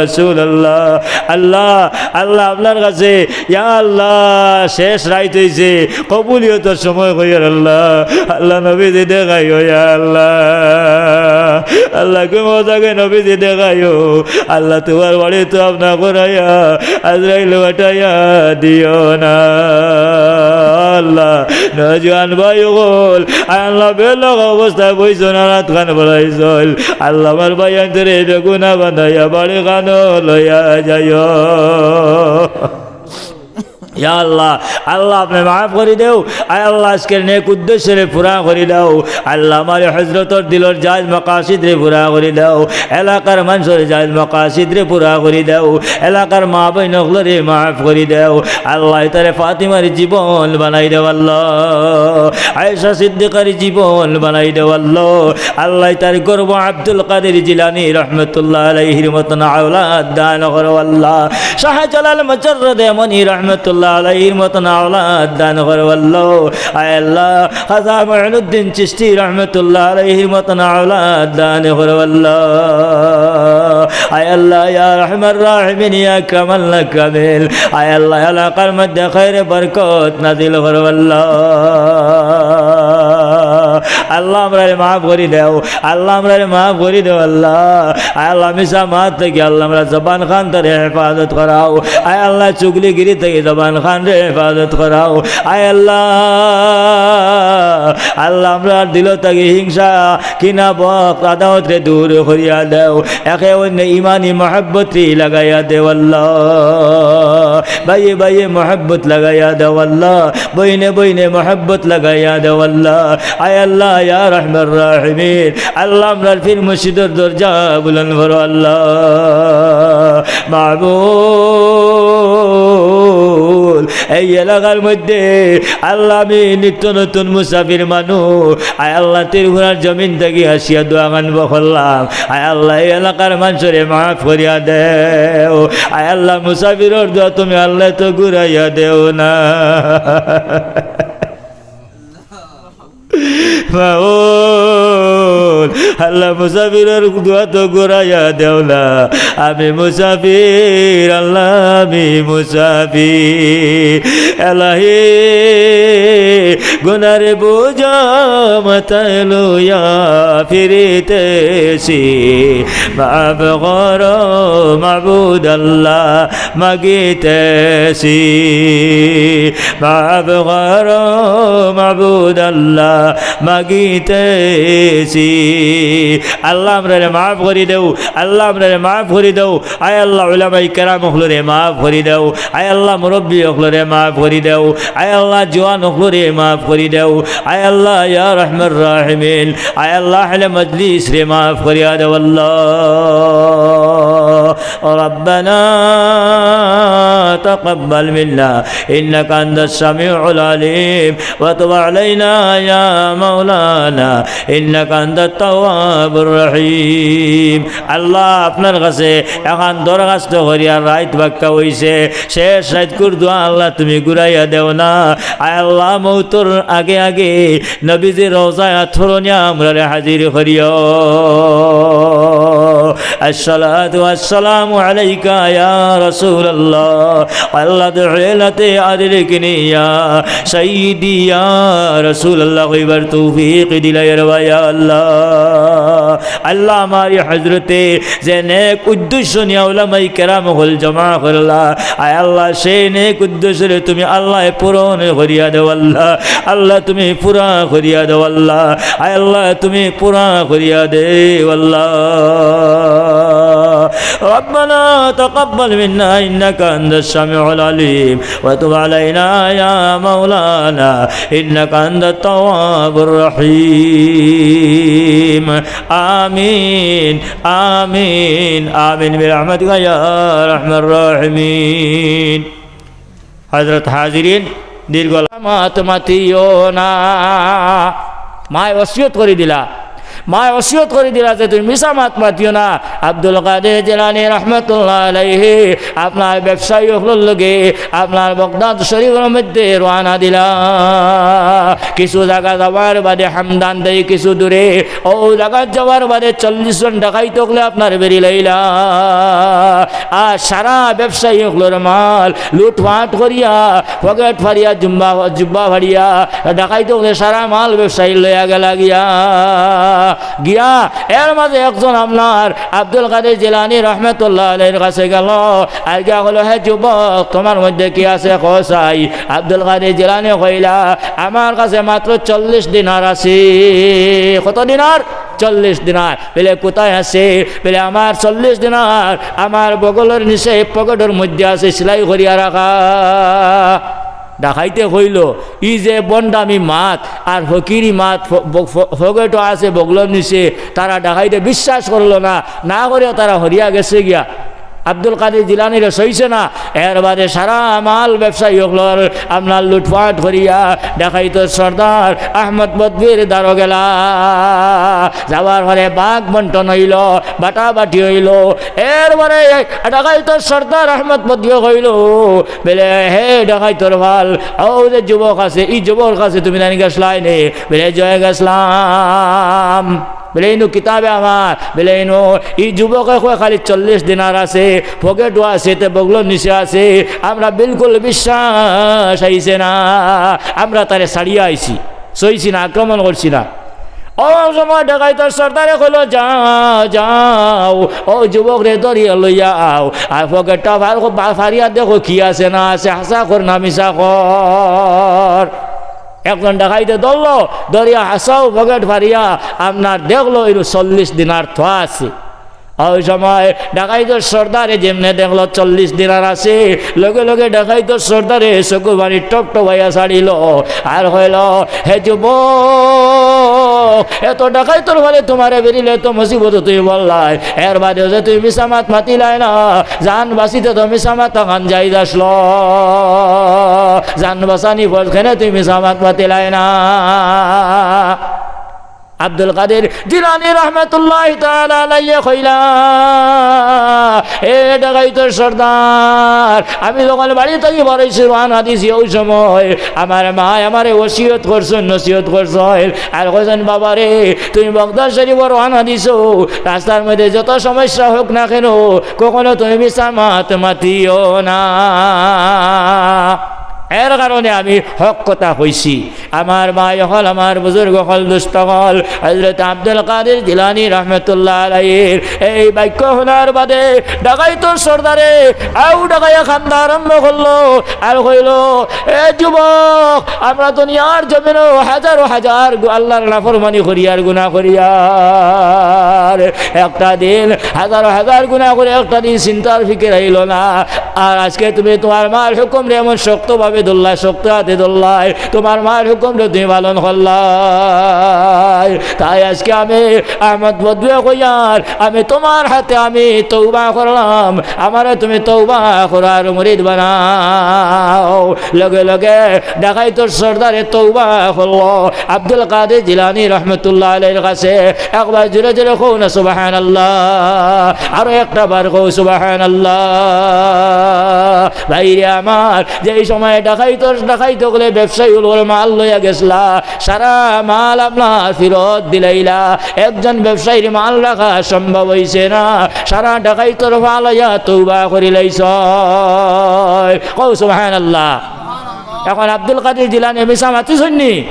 রাসূলুল্লাহ। আল্লাহ, আল্লাহ আপনার কাছে, ইয়া আল্লাহ, শেষ রাইত অইছে, কবুলিয়তর সময় কইয়ার আল্লাহ, আল্লাহ নবীজি দেখাইও ইয়া আল্লাহ। আল্লাহ গো মজাকে নবীজি দেখাইও। আল্লাহ তোমার বাড়িত আপনা করাইয়া আজরাইল পাঠাইয়া দিও না। আল্লাহ নওজোয়ান ভাই অকল, আল্লাহ বেলগ অবস্থায় বইছইন, আর আতখান বাড়াইছইন। আল্লাহ আমার ভাইয়াইন্তরে বেগুনা বানাইয়া বাড়ি খানো লইয়া যাইও। ইয়া আল্লাহ, আল্লাহ আপনে মাফ করি দেও। আয় আল্লাহ, আজকের নেক উদ্দেশ্যরে পুরা করি দেও। আল্লাহ আমার হজরতর দিলর জায়েজ মাকাসিদরে পুরা করি দেও। এলাকার মানষর জায়েজ মাকাসিদরে পুরা করি দেও। এলাকার মা বইন অকলরে মাফ করি দেও। আল্লাহ ইতারে ফাতিমার জীবন বানাই দেও আল্লাহ। আয়েশা সিদ্দিকার জীবন বানাই দেও আল্লাহ। আল্লাহ ইতার গর্ব আব্দুল কাদের জিলানী রহমতুল্লাহ আলাইহির মতন আওলাদ দান করো আল্লাহ। শাহজালাল মুজাররদ ইয়ামনি রহমতুল্লাহ আলাইহির মতন আওলাদ দান করো আল্লাহ। আয় আল্লাহ, খাজা মুঈনুদ্দিন চিশতি রহমতুল্লাহ আলাইহির মতন আওলাদ দান করো আল্লাহ। আয় আল্লাহ, ইয়া আরহামার রাহিমিন, ইয়া আকরামাল আকরামিন, আয় আল্লাহ, এলাকার মধ্যে খায়রে বরকত নাজিল করো আল্লাহ। আল্লাহ, আমরারে মাফ করি দেও। আল্লাহ, আমরারে মাফ করি দেও আল্লাহ। আয় আল্লাহ, মিছা মাত থাকি আল্লাহ, আমরার জবান খানতারে হেফাজত করাও। আয় আল্লাহ, চুগলিগিরি থাকি জবান খানরে হেফাজত করাও। আয় আল্লাহ, আল্লাহ, আমরার দিল থাকি হিংসা, কিনা, বখত, আদাওতরে দূর করিয়া দেও। একে অইন্যে ইমানি মহব্বতরে লাগাইয়া দেও আল্লাহ। ভাইয়ে ভাইয়ে মহব্বত লাগাইয়া দেও আল্লাহ। বইনে বইনে মহব্বত লাগাইয়া দেও আল্লাহ। আয় আল্লাহ, ইয়া আরহামার রাহিমিন, আল্লাহ, আমরার পীর মুর্শিদর দরজা বুলন্দ করো আল্লাহ। মাবুদ, এই এলাকার মধ্যে আল্লাহ, আমি নিত্য নতুন মুসাফির মানুষ। আয় আল্লাহ, ত্রিপুরার জমিন থাকি আসিয়া দোয়া খান করলাম। আয় আল্লাহ, এই এলাকার মানষরে মাফ করিয়া দেও। আয় আল্লাহ, মুসাফিরর দোয়া তুমি আল্লাহ তো ঘুরাইয়া দেও না। মাবুদ, আল্লাহ, মুসাফিরর দোয়া তো ঘুরাইয়া দেও না। আমি মুসাফির, আল্লাহ, আমি মুসাফির। এলাহি, গুনার বোঝা মাথায় লইয়া ফিরিতেছি। মাফ করো মাবুদ আল্লাহ, মাগিতেছি। মাফ করো মাবুদ আল্লাহ, মাগিতেছি। আল্লাহ, আমরারে মাফ করি দেও, আল্লাহ, আমরারে মাফ করি দেও। আয় আল্লাহ, উলামায়ে কেরাম অকলরে মাফ করি দেও। আয় আল্লাহ, মুরব্বি অকলরে মাফ করি দেও। আয় আল্লাহ, জোয়ান অকলরে মাফ করি দেও। আয় আল্লাহ, ইয়া রাহমার রাহিমিন, আয় আল্লাহ, আহলে মজলিসরে মাফ করিয়া দেও আল্লাহ। ربنا تقبل منا إنك أنت السميع العليم وتب علينا يا مولانا إنك أنت التواب الرحيم. আল্লাহ, আপনার কাছে এখান দরখাস্ত করিয়া রাইত বাক্কা অইছে, শেষ রাইতকুর দোয়া আল্লাহ তুমি ঘুরাইয়া দেও না। আয় আল্লাহ, মৌতর আগে আগে নবীজির রওজায় আতর নিয়া আমরারে হাজির করিও। الصلاة والسلام عليك يا رسول الله. আল্লাহ, দুই হাতে আদর কিনিয়া সাইয়্যিদি ইয়া রাসূলুল্লাহ কইবার তৌফিক দিলাইও রে বা ইয়া আল্লাহ। আল্লাহ, আমার এই হজরতে যে নেক উদ্দেশ্য নিয়া উলামায়ে কেরাম অকল জমা করলা, আয় আল্লাহ, সেই নেক উদ্দেশ্যরে তুমি আল্লাহ পূরণ করিয়া দেও আল্লাহ। আল্লাহ, তুমি পুরা করিয়া দেও আল্লাহ। আয় আল্লাহ, তুমি পুরা করিয়া দেও আল্লাহ। ربنا تقبل منا إنك أنت السميع العليم وتب علينا يا مولانا إنك أنت التواب الرحيم. آمين، آمين، آمين برحمتك يا أرحم الراحمين. হজরত হাজিরিন, দীর্ঘ মাত মাতিও না। মায় ওসিয়ত করি দিলা, মায় ওসিয়ত করি দিলা যে তুমি মিছা মাত মাতিও না। আব্দুল কাদের জিলানী রহমতুল্লাহ আলাইহি আপনার ব্যবসায়ী অকলর লগে আপনার বাগদাদ শরীফর মধ্যে রওয়ানা দিলা। কিছু জাগা যাওয়ার বাদে হামদান দেই কিছু দূরে, অউ জাগাত যাওয়ার বাদে চল্লিশ জন ডাকাইত অকলে আপনার বেড়ি লাইলা। আর সারা ব্যবসায়ী অকলর মাল লুটপাট করিয়া, পকেট ফাড়িয়া, জুম্বা, জুব্বা ফাড়িয়া, ডাকাইত অকলে সারা মাল ব্যবসায়ী লইয়া গেলা গিয়া। গিয়া এর মাঝে একজন আপনার আব্দুল কাদের জিলানী রহমতুল্লাহ আলাইহির কাছে গেল। আর গিয়া কইলো, "হে যুবক, তোমার মধ্যে কি আছে, কও চাই।" আব্দুল কাদের জিলানী কইলা, "আমার কাছে মাত্র চল্লিশ দিনার আছে।" কত দিনার? চল্লিশ দিনার। বলে, "কোথায় আছে?" বলে, "আমার চল্লিশ দিনার আমার বগলর নিচে পকেটর মধ্যে আছে, সেলাই করিয়া রাখা।" ডাকাইতে কইলো, "ই যে বন্ডামি মাত আর ফকিরি মাত, ফ-, ব-, ফ-, পকেটো আছে বগলর নিচে, তারা ডাকাইতে বিশ্বাস করলো না, না করিয়া তারা হরিয়া গেছে গিয়া।" আব্দুল কাদের জিলানীরে সইছে না। এর বাদে সারা মাল ব্যবসায়ী অকলর আপনার লুটপাট করিয়া ডাকাইতর সর্দার আহমদ বদবির দ্বারো গেলা। যাওয়ার পরে ভাগ বন্টন অইলো, বাটাবাটি অইলো। এর পরে ডাকাইতর সর্দার আহমদ বদবিয়ে কইলো, বলে, "হে ডাকাইতর ফাল, অউ যে যুবক আছে, ই যুবকর কাছে তুমি জানি গেছলায় নি?" বলে, "জয় গেছলাম।" বলে, "ইনো কিতাবে আমার।" বলে, "ইনো ই যুবকে কয় খালি চল্লিশ দিনার আছে, পকেটো আছে, তে বগলর নিচে আছে, আমরা বিলকুল বিশ্বাস আইছে না, আমরা তারে ছাড়িয়া আইছি, সইছি না, আক্রমণ করছি না।" অউ সময় ডাকাইতর সর্দারে কইলো, "যাও, যাও, অউ যুবকরে ধরিয়া লইয়া আও, আর পকেটটা ফাড়িয়া দেখো কি আছে না আছে, হাছা কর না মিছা কর।" একজন ডাকাইতে ধরলো, ধরিয়া হাছাউ পকেট ফাড়িয়া আপনার দেখলো, ইনো চল্লিশ দিনার থোয়া আছে। অউ সময় ডাকাইতর সর্দারে যেমনে দেখলো চল্লিশ দিনার আছে, লগে লগে ডাকাইতর সর্দারে চকুর পানি টপ টপাইয়া ছাড়িলো, আর কইলো, "হে যুবক, এত ডাকাইতর ফালে তোমারে বেড়িলে তো মুসিবত তুমি বললায়, এর বাদেও যে তুমি মিছা মাত মাতিলায় না, জান বাঁচিতে তো মিছা মাত তখন জায়েজ আছলো, জান বাঁচানি ফরজ, কেনে তুমি মিছা মাত মাতিলায় না?" আব্দুল কাদের জিলানী রহমতুল্লাহি তাআলা আলাইহি কইলা, "এ ডাকাইতর সর্দার, আমি যখন বাড়ি থাকি বারইছি, রওয়ানা দিছি, অউ সময় আমার মায় আমারে ওসিয়ত করছইন, নসিহত করছইন, আর কইছইন, 'বাবারে, তুমি বাগদাদ শরীফো রওয়ানা দিছো, রাস্তার মধ্যে যত সমস্যা হোক না কেনে, কখনো তুমি মিছা মাত মাতিও না।'" এর কারণে আমি হক কথা কইছি। আমার ভাই অকল, আমার বুজুর্গ অকল, দোস্ত অকল, হযরত আব্দুল কাদির জিলানী রহমতুল্লাহ আলাইহির এই বাক্য হুনার বাদে ডাকাইতর সর্দারে আউ ডাকাইয়া কান্দা আরম্ভ করলো আর কইলো, "এ যুবক, আমরা দুনিয়ার জমিনো হাজারো হাজার গু-, আল্লাহর নাফরমানি করিয়ার গুনা করিয়ার একটা দিন হাজারো হাজার গুনা করি একটা দিন চিন্তার ফিকির আইলো না। আর আজকে তুমি তুমার মার হুকুমরে এমন শক্তভাবে ধরলায়, শক্ত হাতে ধরলায়, তুমার মার হুকুমরে তুমি পালন করলায়। তাই আজকে আমি আহমদ বদুয়ে কইয়ার, আমি তুমার হাতে আমি তওবা করলাম, আমারে তুমি তওবা করার মুরিদ বানাও।" লগে লগে ডাকাইতর সর্দারে তওবা করলো। আব্দুল কাদির জিলানী রহমতুল্লাহ আলাইহির কাছে একবার জোরে জোরে কও না সুবহানাল্লাহ, আরো একটা বার কও সুবহানাল্লাহ। ভাইরে আমার, যেই সময় ডাকাইতর, ডাকাইত অকলে ব্যবসায়ী অকলর মাল লইয়া গেছলা, সারা মাল আপনার ফিরত দিলাইলা। একজন ব্যবসায়ীর মাল রাখা সম্ভব অইছে না, সারা ডাকাইতর ফালাইয়া তওবা করিলাইছইন। কও সুবহানাল্লাহ। এখন আব্দুল কাদির জিলানী মিছা মাতিছইন নি?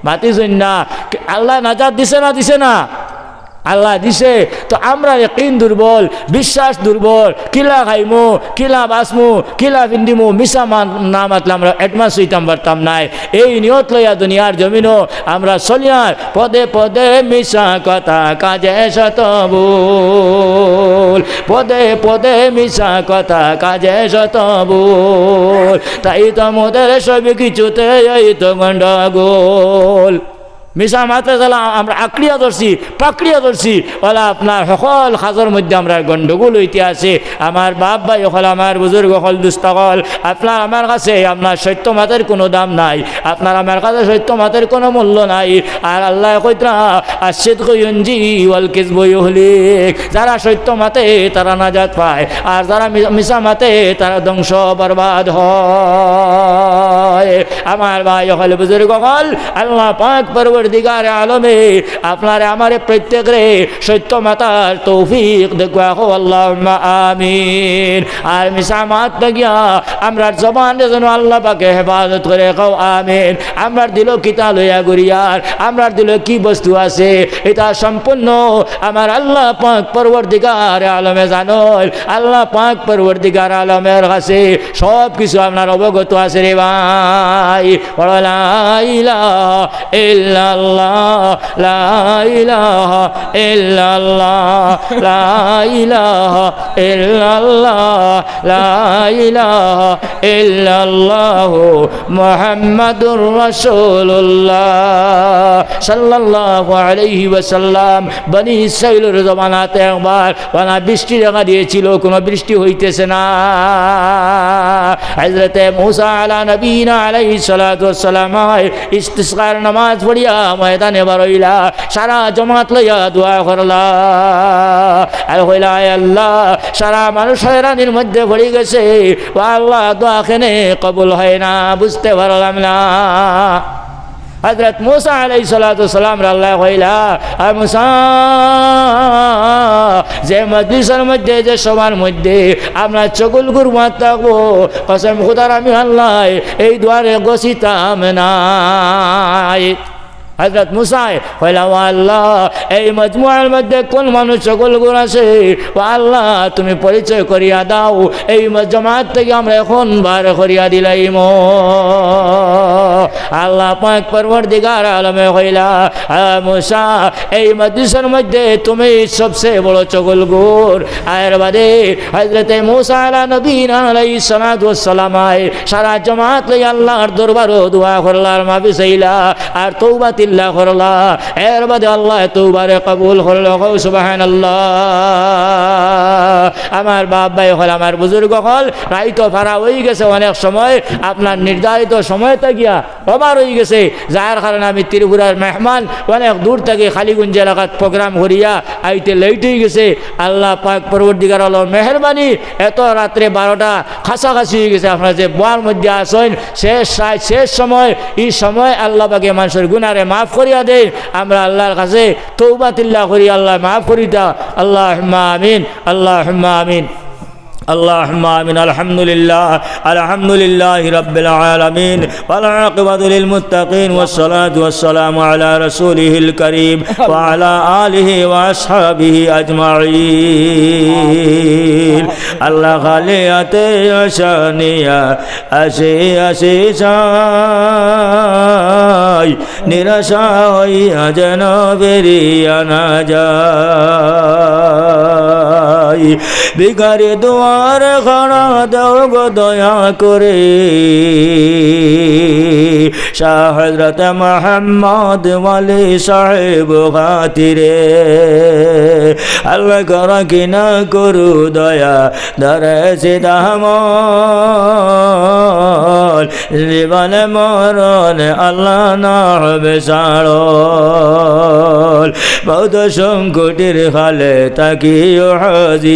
মাতিছইন না। আল্লায় নাজাত দিছে না দিছে না? আল্লায় দিছে। তো আমরার ইয়াকিন দুর্বল, বিশ্বাস দুর্বল, কিলা খাইমু, কিলা বাঁচমু, কিলা ফিন্দিমু, মিছা মান-, না মাতলে আমরা advance অইতাম পারতাম নায়। এই নিয়ত লইয়া দুনিয়ার জমিনো আমরা চলিয়ার, পদে পদে মিছা কথা, কাজে শত ভুল, পদে পদে মিছা কথা, কাজে শত ভুল, তাই তো মোদের সব কিছুতে এই তো গন্ডগোল। মিছা মাতে গেলা আমরা আঁকড়িয়া ধরছি, পাকড়িয়া ধরছি, অলা আপনার হকল কাজর মধ্যে আমরার গন্ডগোল অইতে আছে। আমার বাপ ভাই অকল, আমার বুজুর্গ অকল, দোস্ত অকল, আপনার আমার কাছে আপনার সত্য মাতের কোনো দাম নাই, আপনার আমার কাছে সত্য মাতের কোনো মূল্য নাই। আর আল্লায় কইতরা, "আস-সিদকু ইউনজি ওয়াল কিযবু ইউহলিক।" যারা সত্য মাতে তারা নাজাত পায়, আর যারা মি-, মিছা মাতে তারা ধ্বংস বরবাদ হয়। আমার ভাই অকল, বুজুর্গ অকল, আল্লাহ পাক পরওয়ারদিগার আলমে আপনারে আমারে প্রত্যেকরে সত্য মাতার তৌফিক দেউক্কা, কও আল্লাহুম্মা আমিন। আর মিছা মাত না গিয়া আমরার জবানরে যেন আল্লাহ পাকে হেফাজত করে, কও আমিন। আমরার দিলো কিতা লইয়া ঘুরিয়ার, আমরার দিলো কি বস্তু আছে, ইটা সম্পূর্ণ আমার আল্লাহ পাক পরওয়ারদিগার আলমে জানইন। আল্লাহ পাক পরওয়ারদিগার আলমের কাছে সব কিছু আপনার অবগত আছে রে ভাই। পড়ো লা ইলাহা ইল্লাল্লাহ, লা ইলাহা ইল্লাল্লাহ, লা ইলাহা ইল্লাল্লাহ, লা ইলাহা ইল্লাল্লাহু মুহাম্মাদুর রাসূলুল্লাহ সাল্লাল্লাহু আলাইহি ওয়াসাল্লাম। বনি ইসরাইলর জমানাত একবার অলা বৃষ্টি দেখা দিয়েছিল, কোনো বৃষ্টি হইতেছে না। হযরতে মুসা আলা নবীনা আলাইহিস সালাতু ওয়াস সালাম ইস্তিসকার নামাজ পড়িয়া ময়দানে বারইলা, সারা জমাত লইয়া দোয়া করলা। আর কইলা, "আয় আল্লাহ, সারা মানুষ হয়রানির মধ্যে পড়ি গেছে, ও আল্লাহ, দোয়া কেনে কবুল হয় না, বুঝতে পারলাম না।" হযরত মুসা আলাইহিস সালাতু ওয়াস সালামরে আল্লায় কইলা, "আয় মুসা, যে মজলিসর মধ্যে, যে সভার মধ্যে আপনার চগলগুর মাত থাকবো, কসম খুদার আমি আল্লায় এই দোয়ারে গছিতাম নায়।" হযরত মুসায় কইলা, "ও আল্লাহ, এই মজমুয়ার মধ্যে কোন মানুষ চগলগুর আছে? ও আল্লাহ, তুমি পরিচয় করিয়া দাও, এই ম-, জমাত থাকি আমরা এখন বার করিয়া দিলাইমু।" আল্লাহ পাক পরওয়ারদিগার আলমে কইলা, "আ, মুসা, এই মজলিসর মধ্যে তুমি সবচেয়ে বড় চগলগুর।" এর বাদে হযরতে মুসা আলা নবীনা আলাইহিস সালাতু ওয়াস সালাম আয় সারা জমাত লই আল্লাহর দরবারো দোয়া করলা আর মাফি চাইলা আর তওবা তিল্লা করলা। এর বাদে আল্লায় তওবারে কবুল করলো। কও সুবহানাল্লাহ। আমার বাপ ভাই অকল, আমার বুজুর্গ অকল, রাইত ফারা অই গেছে, অনেক সময় আপনার নির্ধারিত সময় থাকিয়া over অই গেছে, যার কারণে আমি ত্রিপুরার মেহমান, অনেক দূর থাকি কালীগঞ্জ এলাকাত program করিয়া আইতে late অই গেছে। আল্লাহ পাক পরওয়ারদিগার আলমর মেহেরবানি, এত রাত্রে বারোটা কাছাকাছি অই গেছে, আপনারা যে বওয়ার মধ্যে আছইন, শেষ সা-, শেষ সময়, ই সময় আল্লাহ পাকে মানষর গুনারে মাফ করিয়া দেইন। আমরা আল্লাহর কাছে তওবা তিল্লা করি, আল্লাহ মাফ করি দেও। আল্লাহুম্মা আমিন, আল্লাহুম্মা আমিন। اللهم آمين. الحمد لله، الحمد لله رب العالمين، والعاقبة للمتقين، والصلاة والسلام على رسوله الكريم وعلى آله وأصحابه أجمعين. আল্লাহ খালি হাতে আশা নিয়া আসি আসি চাই, নিরাশা হইয়া যেন ফিরিয়া না যাই। ভিখারি দুয়ারে খাড়া দেও গো দয়া করে, শাহ হযরত মোহাম্মদ ওয়ালি সাহেব খাতিরে। আল্লাহ করো কি না করু দয়া, ধরে সিধা আমল, জীবনে মরণে আল্লাহ না হবে ছাড়ল। মউত সংকটের কালে থাকিও হাজির,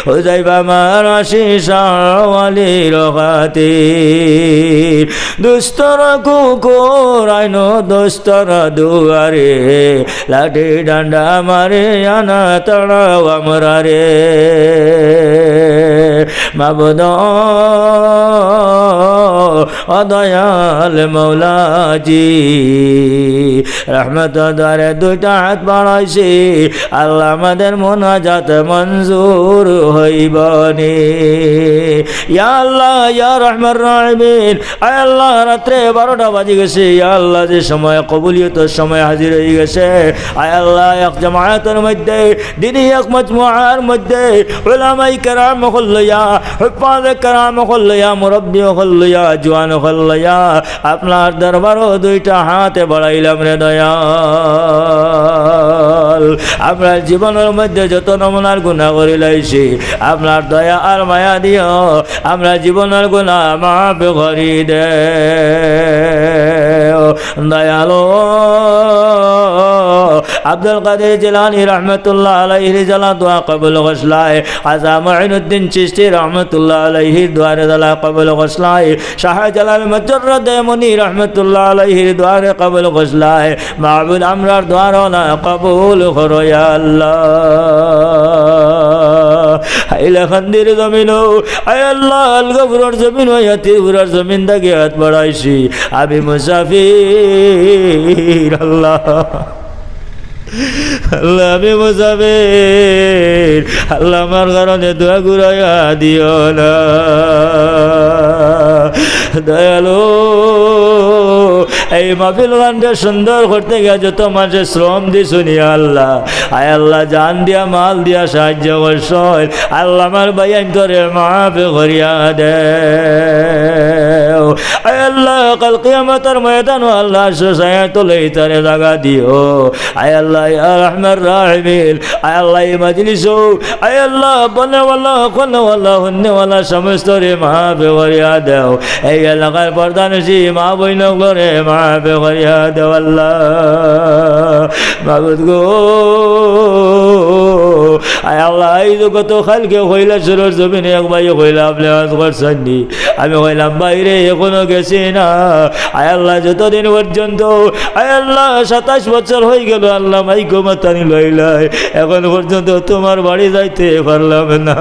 হুজাইফা মার আসি শাহ ওয়ালির খাতির। দুস্তরা কুকুর আইনো দুস্তরা দুয়ারে, লাঠি ডান্ডা মারি আনা তাড়াও আমরারে। মাবুদ, ও দয়াল মৌলাজি, রহমত দুয়ারে দুইটা হাত বাড়াইছি, আল্লাহ আমাদের মোনাজাত মঞ্জুর হইবনি। ইয়া আল্লাহ, ইয়া রহমান রাহিমিন, আয় আল্লাহ, রাত্রে বারোটা বাজি গেছে। ইয়া আল্লাহ, যে সময় কবুলিয়তর সময় হাজির হয়ে গেছে, আয় আল্লাহ, এক জামায়াতের মধ্যে, দিনী এক মজমুয়ার মধ্যে উলামায়ে কেরাম অকল লইয়া, হুফাজে কেরাম অকল লইয়া, মুরব্বী অকল লইয়া, জোয়ান অকল লইয়া, আপনার দরবারো দুইটা হাতে বাড়াইলাম রে দয়াল। আমরার জীবনের মধ্যে যত নমুনার গুনাহ করিলাইছি, আপনার দয়া আর মায়া দিও, আমরার জীবনের গুনাহ মাফ করি দেও। দয়ালু আব্দুল কাদের জিলানী রহমতুল্লাহ আলাইহির জালা দোয়া কবুল করছলায়, খাজা মুঈনুদ্দিন চিশতি রহমতুল্লাহ আলাইহির দোয়ারে জালা কবুল করছলায়, শাহজালাল মুজাররদে মুনী রহমতুল্লাহ আলাইহির দোয়ারে কবুল করছলায়। মাবুদ, আমরার দোয়ার না কবুল করো ইয়া আল্লাহ। হাইলাকান্দির জমিনো, আয় আল্লাহ, আলগাপুরর জমিনো, ইয়া ত্রিপুরার জমিন থাকি হাত বাড়াইছি। আমি মুসাফির আল্লাহ। আল্লাহ, আমি মুসাফির। আল্লাহ, আমার কারণে দোয়া ঘুরাইয়া দিও না। দয়ালু, এই মাহফিল খানরে সুন্দর করতে গিয়া যত মানুষে শ্রম দিছইন, ইয়া আল্লাহ, আয় আল্লাহ, জান দিয়া, মাল দিয়া সাহায্য করছইন। আল্লাহ, আমার ভাইয়াইন্তরে মাফ করিয়া দেও। আয় আল্লাহ, কাল কিয়ামতর ময়দানো আল্লাহ, আরশো ছায়ার তলে ইতারে জাগা দিও। আয় আল্লাহ, ইয়া রহমান রাহিমিন, আয় আল্লাহ, এই মজলিসো, আয় আল্লাহ, বলনেওয়ালা, কইনেওয়ালা, হুননেওয়ালা সমস্তরে মাফ করিয়া দেও। এই এলাকার প্রধান অকল, মা বইন অকলরে মাফ করিয়া দেও আল্লাহ। মাবুদ গো, আয় আল্লাহ, এই যে গত কালকে কৈলাসহরর জমিনে এক ভাইয়ে কইলা, আপনে হজ করছইন নি? আমি কইলাম, ভাইরে, এখনো গেছি না। আয় আল্লাহ, যতদিন পর্যন্ত, আয় আল্লাহ, সাতাইশ বছর হয়ে গেল, আল্লাহ, মাইকো মাতানি লইলাই, এখন পর্যন্ত তোমার বাড়ি যাইতে পারলাম না।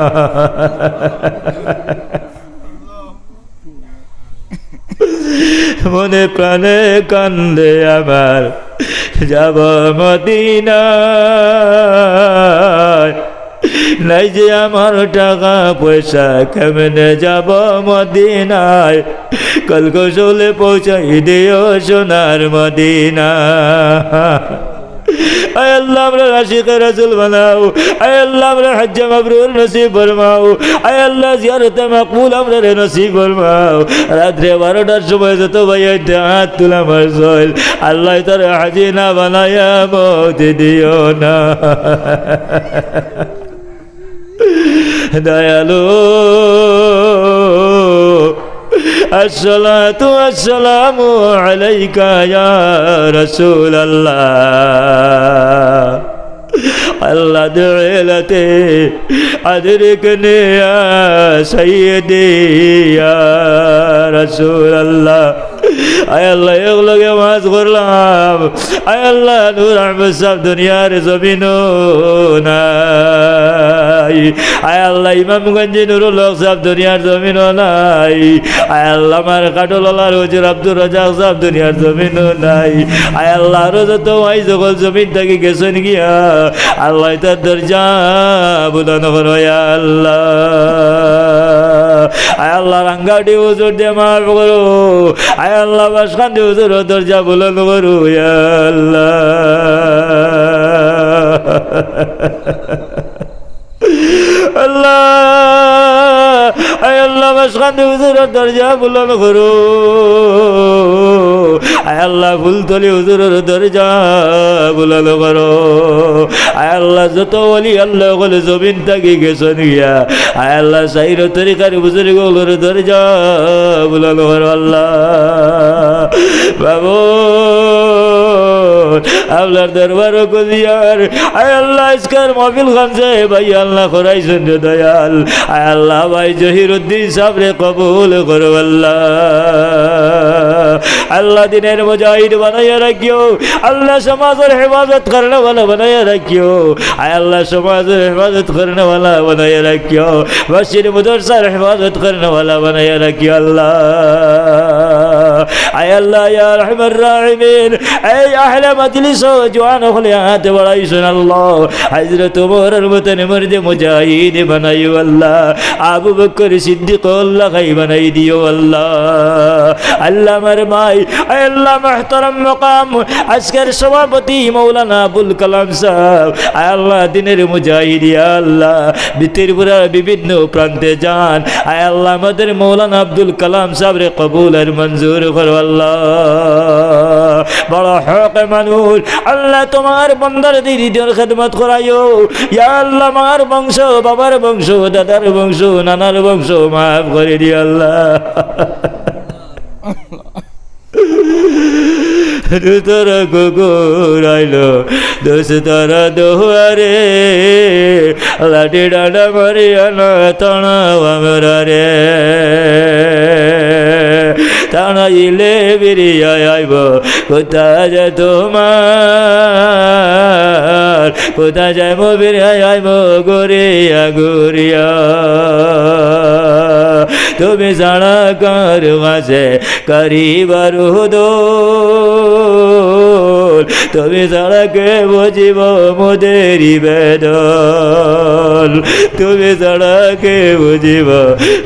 মনে প্রাণে কান্দে আমার, যাব মদিনায়। নাই যে আমার টাকা পয়সা, কেমনে যাব মদিনায়? কল কৌশলে পৌঁছাই দিও সোনার মদিনা। আয় আল্লাহ, আমরারে আশিকে রাসূল বানাও। আয় আল্লাহ, আমরারে হজ্জে মাবরুর নসিব ফরমাও। আয় আল্লাহ, জিয়ারতে মকবুল আমরারে নসিব ফরমাও। রাত্রে বারোটার সময় যত ভাইয়াইন্তে হাত তুলা মারছইন, আল্লাহ, তারে হাজি না বানাইয়া মউত দিও না। দয়ালু, الصلاة والسلام عليك يا رسول الله. আল্লাহ, দুই হাতে أدركني يا سيدي يا رسول الله. আয় আল্লাহ, একলগে ওয়াজ করলাম। আয় আল্লাহ, নূর আহমদ সাব দুনিয়ার জমিনো নাই। আয় আল্লাহ, ইমামগঞ্জে নুরুল হক সাব দুনিয়ার জমিনো নাই। আয় আল্লাহ, আমার কাঠুয়ালার হুজুর আব্দুর রাজ্জাক সাব দুনিয়ার জমিনো নাই। আয় আল্লাহ, আরো যত ওয়াইজ অকল জমিন থাকি গেছইন গিয়া, আল্লাহ, ইতার দরজা বুলন্দ করো, ইয়া আল্লাহ। আয় আল্লাহ, রাঙ্গাউটি হুজুররে মাফ করো। আয় আল্লাহ, বাসকান্দি হুজুরর দরজা বুলন্দ করো, ইয়া আল্লাহ। আল্লাহ, আয় আল্লাহ, বাসকান্দি হুজুরর দরজা বুলন্দ করো। আয় আল্লাহ, ফুলতলি হুজুরর দরজা বুলন্দ করো। আয় আল্লাহ, যত ওলি আল্লাহ অকল জমিন থাকি গেছইন গিয়া, আয় আল্লাহ, সাইর তরিকার বুজুর্গ অকলর দরজা বুলন্দ করো আল্লাহ। বাবু, আপনার দরবারো খুজিয়ার, আয় আল্লাহ, আজকার মাহফিল খান যে ভাই আল্লাহ করাইছইন রে দয়াল, আয় আল্লাহ, ভাই জহিরুদ্দিন সাবরে কবুল করো আল্লাহ। আল্লাহ, দিনের মুজাহিদ বানাইয়া রাখিও আল্লাহ, সমাজর হেফাজত করনেওয়ালা বানাইয়া রাখিও। আয় আল্লাহ, সমাজর হেফাজত করনেওয়ালা বানাইয়া রাখিও, মসজিদ মাদ্রাসার হেফাজত করনেওয়ালা বানাইয়া রাখিও আল্লাহ। আয় আল্লাহ, ইয়া আরহামার রাহিমিন, এই আহলে মজলিসো জওয়ান অকলে আত বাড়াইছইন আল্লাহ, হযরত উমরর মতন মর্দে মুজাহিদ বানাইও আল্লাহ, আবু বকর সিদ্দিক অকল লাখান বানাই দিও আল্লাহ। আল্লাহ, আমার ভাই, আয় আল্লাহ, মুহতারাম মাকাম আজকের সভাপতি মৌলানা আবুল কালাম সাব, আয় আল্লাহ, দিনের মুজাহিদ, ইয়া আল্লাহ, ত্রিপুরার বিভিন্ন প্রান্তে যান, আয় আল্লাহ, আমাদের মৌলানা আব্দুল কালাম সাবরে কবুল আর মঞ্জুর করো আল্লাহ। বড় হক মানুষ, আল্লাহ, তোমার বন্দার দিদিদের খেদমত করাইও, ইয়া আল্লাহ, মার বংশ, বাবার বংশ, দাদার বংশ, নানার বংশ মাফ করি দিও আল্লাহ। দুতর কুকুর আইলো দুস্তর দুয়ারে, লাঠি ডান্ডা মারিয়া না তাড়াও আমরারে। তাড়াইলে ফিরিয়া আইবো কুথা যে তোমার, কুথা যাইমু ফিরিয়া আইমু ঘুরিয়া ঘুরিয়া। তুমি ছাড়া কার কাছে করিবার দোল, তুমি ছাড়া কে বুঝিব মোদের বেদন, তুমি ছাড়া কে বুঝিব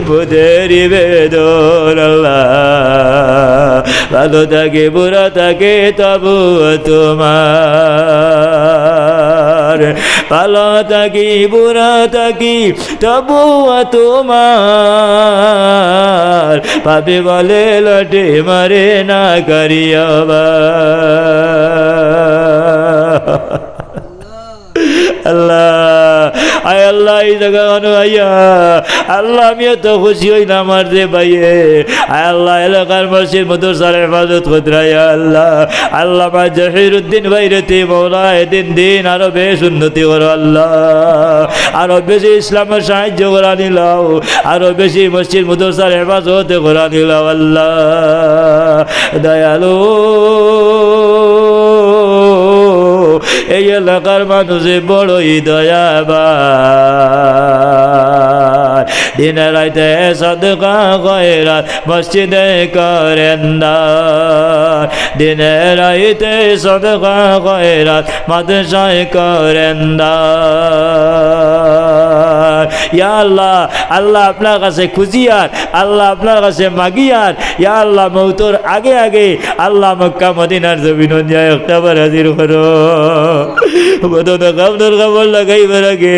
মোদের বেদন। আল্লাহ, ভালো থাকি বুড়া থাকি তবু তোমার, ভালো থাকি বুড়া থাকি তবুও তোমার, পাপী বলে লাঠি মারে না করিও বা। আল্লাহ, আয় আল্লাহ, এই জাগা খানো আইয়া, আল্লাহ, আমি এত খুশি অইলাম আমার যে ভাইয়ে, আয় আল্লাহ, এলাকার মসজিদ মাদ্রাসার হেফাজত করতরা, ইয়া আল্লাহ। আল্লামা জহিরুদ্দিন ভাইরে তে মৌলা এদিন দিন আরো বেশ উন্নতি করো আল্লাহ, আরো বেশি ইসলামর সাহায্য করানি লাও, আরো বেশি মসজিদ মাদ্রাসার হেফাজত করানি লাও আল্লাহ। দয়ালু, এই এলাকার মানুষ বড়ই দয়াবান, দিনে রাইতে সদকা খয়রাত মসজিদে করেন দান, দিনে রাইতে সদকা খয়রাত মাদ্রাসায় করেন দান। ইয়া আল্লাহ, আল্লাহ আপনার কাছে খুঁজিয়ার, আল্লাহ আপনার কাছে মাগিয়ার, ইয়া আল্লাহ মৌতর আগে আগে আল্লাহ মক্কা মদিনার জমিনো নিয়া একটা বার হাজির করো। বদন কামনর কাপড় লাগাইবার আগে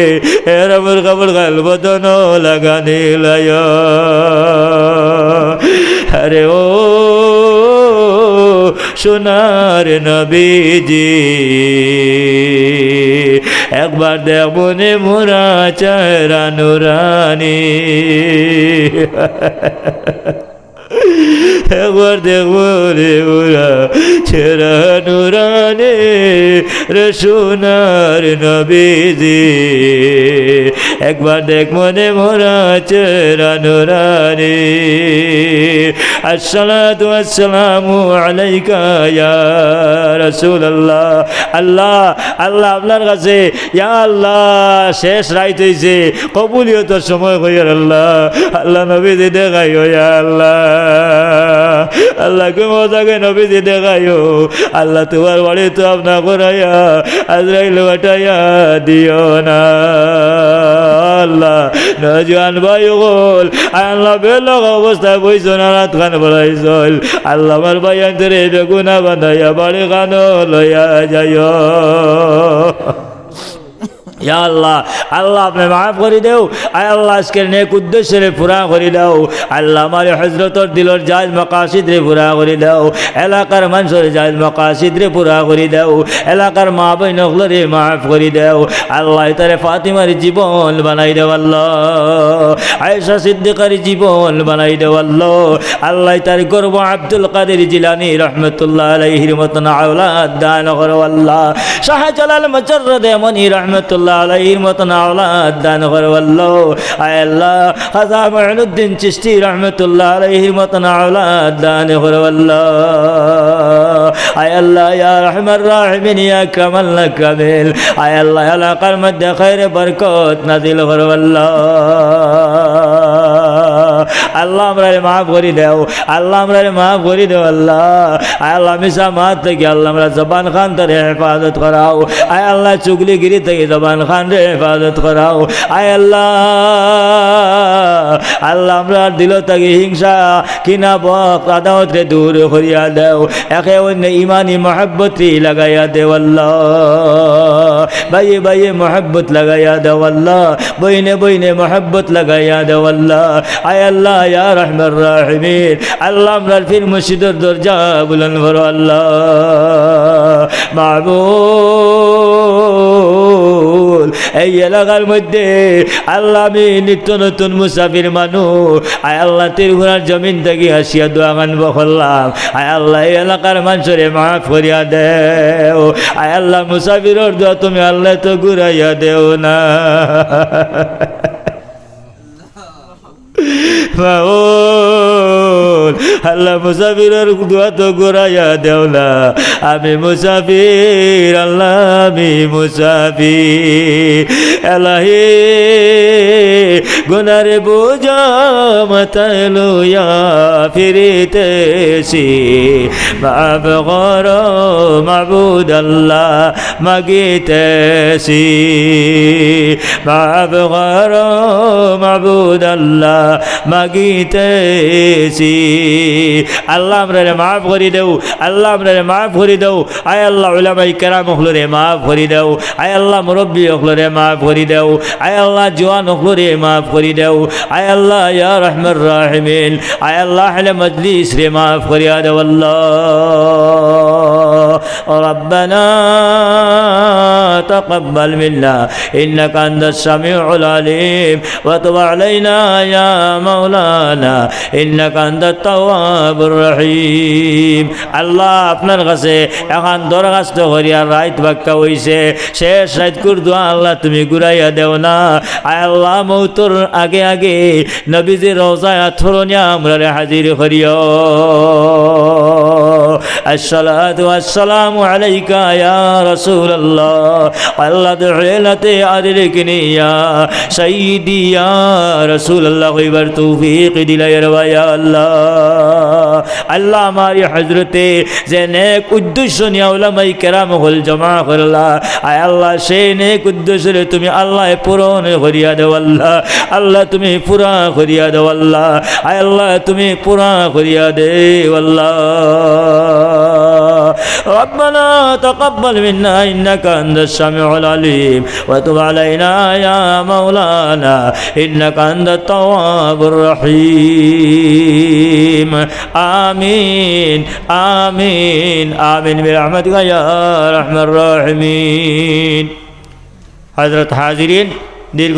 এহরামর কাপড় খান বদনো লাগানি লায়। আরে ও সোনার নবীজি, একবার দেখবো নে মোরা চেহারা নুরানি। একবার দেখবো রে মোরা চেহারা নুরানি, রে সোনার নবীজি। একবার দেখ মনে মোরা চেহারা নুরানি। আসসালাতু আসসালামু আলাইকা ইয়া রাসূলুল্লাহ। আল্লাহ, আল্লাহ আপনার কাছে, ইয়া আল্লাহ, শেষ রাইত অইছে, কবুলিয়তর সময় কইয়ার আল্লাহ, আল্লাহ নবীজি দেখাইও, ইয়া আল্লাহ, আল্লাহ কই মজাকে নবীজি দেখাইও, আল্লাহ তুমার বাড়িত আপনা করাইয়া আজরাইল পাঠাইয়া দিও না। আল্লাহ, নওজোয়ান ভাই অকল, আয় আল্লাহ, বেলগ অবস্থায় বইছইন, আর আতখান বাড়াইছইন। আল্লাহ, আমার ভাইয়াইন্তরে বেগুনা বানাইয়া বাড়িখানো লইয়া যাইও। ইয়া আল্লাহ, আল্লাহ, আপনে মাফ করি দেও। আয় আল্লাহ, আজকের নেক উদ্দেশ্যরে পুরা করি দেও। আল্লাহ, আমার এই হজরতর দিলর জায়েজ মাকাসিদরে পুরা করি দেও। এলাকার মানষর জায়েজ মাকাসিদরে পুরা করি দেও। এলাকার মা বইন অকলরে মাফ করি দেও। আল্লাহ, ইতারে ফাতিমার জীবন বানাই দেও আল্লাহ। আয়েশা সিদ্দিকার জীবন বানাই দেও আল্লাহ। আল্লাহ, ইতার গর্ব আব্দুল কাদের জিলানী রহমতুল্লাহ আলাইহির মতন আওলাদ দান করো আল্লাহ। শাহজালাল মুজাররদে মনি রহমতুল্লাহ আলাইহির মতন আওলাদ দান করো আল্লাহ। আয় আল্লাহ, খাজা মঈনুদ্দিন চিশতি রহমতুল্লাহ আলাইহির মতন আওলাদ দান করো আল্লাহ। আয় আল্লাহ, ইয়া আরহামার রাহিমিন, ইয়া আকরামাল আকরামিন, আয় আল্লাহ, এলাকার মধ্যে খায়রে বরকত নাজিল করো আল্লাহ। আল্লাহ, আমরারে মাফ করি দেও। আল্লাহ, আমরারে মাফ করি দেও আল্লাহ। আয় আল্লাহ, মিছা মাত থাকি আল্লাহ, আমরার জবান খানতারে হেফাজত করাও। আয় আল্লাহ, চুগলিগিরি থাকি জবান খানরে হেফাজত করাও। আয় আল্লাহ, আল্লাহ, আমরার দিল থাকি হিংসা, কিনা, বগজ, আদাওয়াতরে দূর করিয়া দেও। একে অইন্যে ইমানি মহব্বতরে লাগাইয়া দেও আল্লাহ। ভাইয়ে ভাইয়ে মহব্বত লাগাইয়া দেও আল্লাহ। বইনে বইনে মহব্বত লাগাইয়া দেও আল্লাহ। আয় আল্লাহ, ইয়া আরহামার রাহিমিন, আল্লাহ, আমরার পীর মুর্শিদর দরজা বুলন্দ করো আল্লাহ। মাবুদ, এই এলাকার মধ্যে আল্লাহ, আমি নিত্য নতুন মুসাফির মানুষ। আয় আল্লাহ, ত্রিপুরার জমিন থাকি আসিয়া দোয়া খান করলাম। আয় আল্লাহ, এই এলাকার মানষরে মাফ করিয়া দেও। আয় আল্লাহ, মুসাফিরর দোয়া তুমি আল্লাহ তো ঘুরাইয়া দেও না। মাবুদ, আল্লাহ, মুসাফিরর দোয়া তো ঘুরাইয়া দেও না। আমি মুসাফির, আল্লাহ, আমি মুসাফির। এলাহি, গুনার বোঝা মাথায় লইয়া ফিরিতেছি। মাফ করো মাবুদ আল্লাহ, মাগিতেছি। মাফ করো মাবুদ আল্লাহ, মাগিতেছি। আল্লাহ, আমরারে মাফ করি দেও। আল্লাহ, আমরারে মাফ করি দেও। আয় আল্লাহ, উলামায়ে কেরাম অকলরে মাফ করি দেও। আয় আল্লাহ, মুরব্বি অকলরে মাফ করি দেও। আয় আল্লাহ, জোয়ান অকলরে মাফ করি দেও। আয় আল্লাহ, ইয়া আরহামার রাহিমিন, আয় আল্লাহ, আহলে মজলিসরে মাফ করিয়া দেও আল্লাহ। ربنا تقبل منا إنك أنت السميع العليم وتب علينا يا مولانا إنك أنت التواب الرحيم। আল্লাহ, আপনার কাছে এখান দরখাস্ত করিয়া রাইত বাক্কা অইছে, শেষ রাইতকুর দোয়া আল্লাহ তুমি ঘুরাইয়া দেও না। আয় আল্লাহ, মৌতর আগে আগে নবীজির রওজায় আতর নিয়া আমরারে হাজির করিও। الصلاة والسلام عليك يا رسول الله، الذي حيلت أدركني يا سيدي يا رسول الله কইবার তৌফিক দিলাইও রে ভাই আল্লাহ। আল্লাহ, আমার এই হজরতে যে নেক উদ্দেশ্য নিয়া উলামায়ে কেরাম অকল জমা করলা, আয় আল্লাহ, সেই নেক উদ্দেশ্যরে তুমি আল্লাহ পূরণ করিয়া দেও আল্লাহ। আল্লাহ, তুমি পুরা করিয়া দেও আল্লাহ। আয় আল্লাহ, তুমি পুরা করিয়া দেও আল্লাহ। ربنا تقبل منا إنك أنت السميع العليم وتب علينا يا مولانا إنك أنت التواب الرحيم। آمين، آمين، آمين برحمتك يا أرحم الراحمين। হজরত হাজিরিন, দীর্ঘ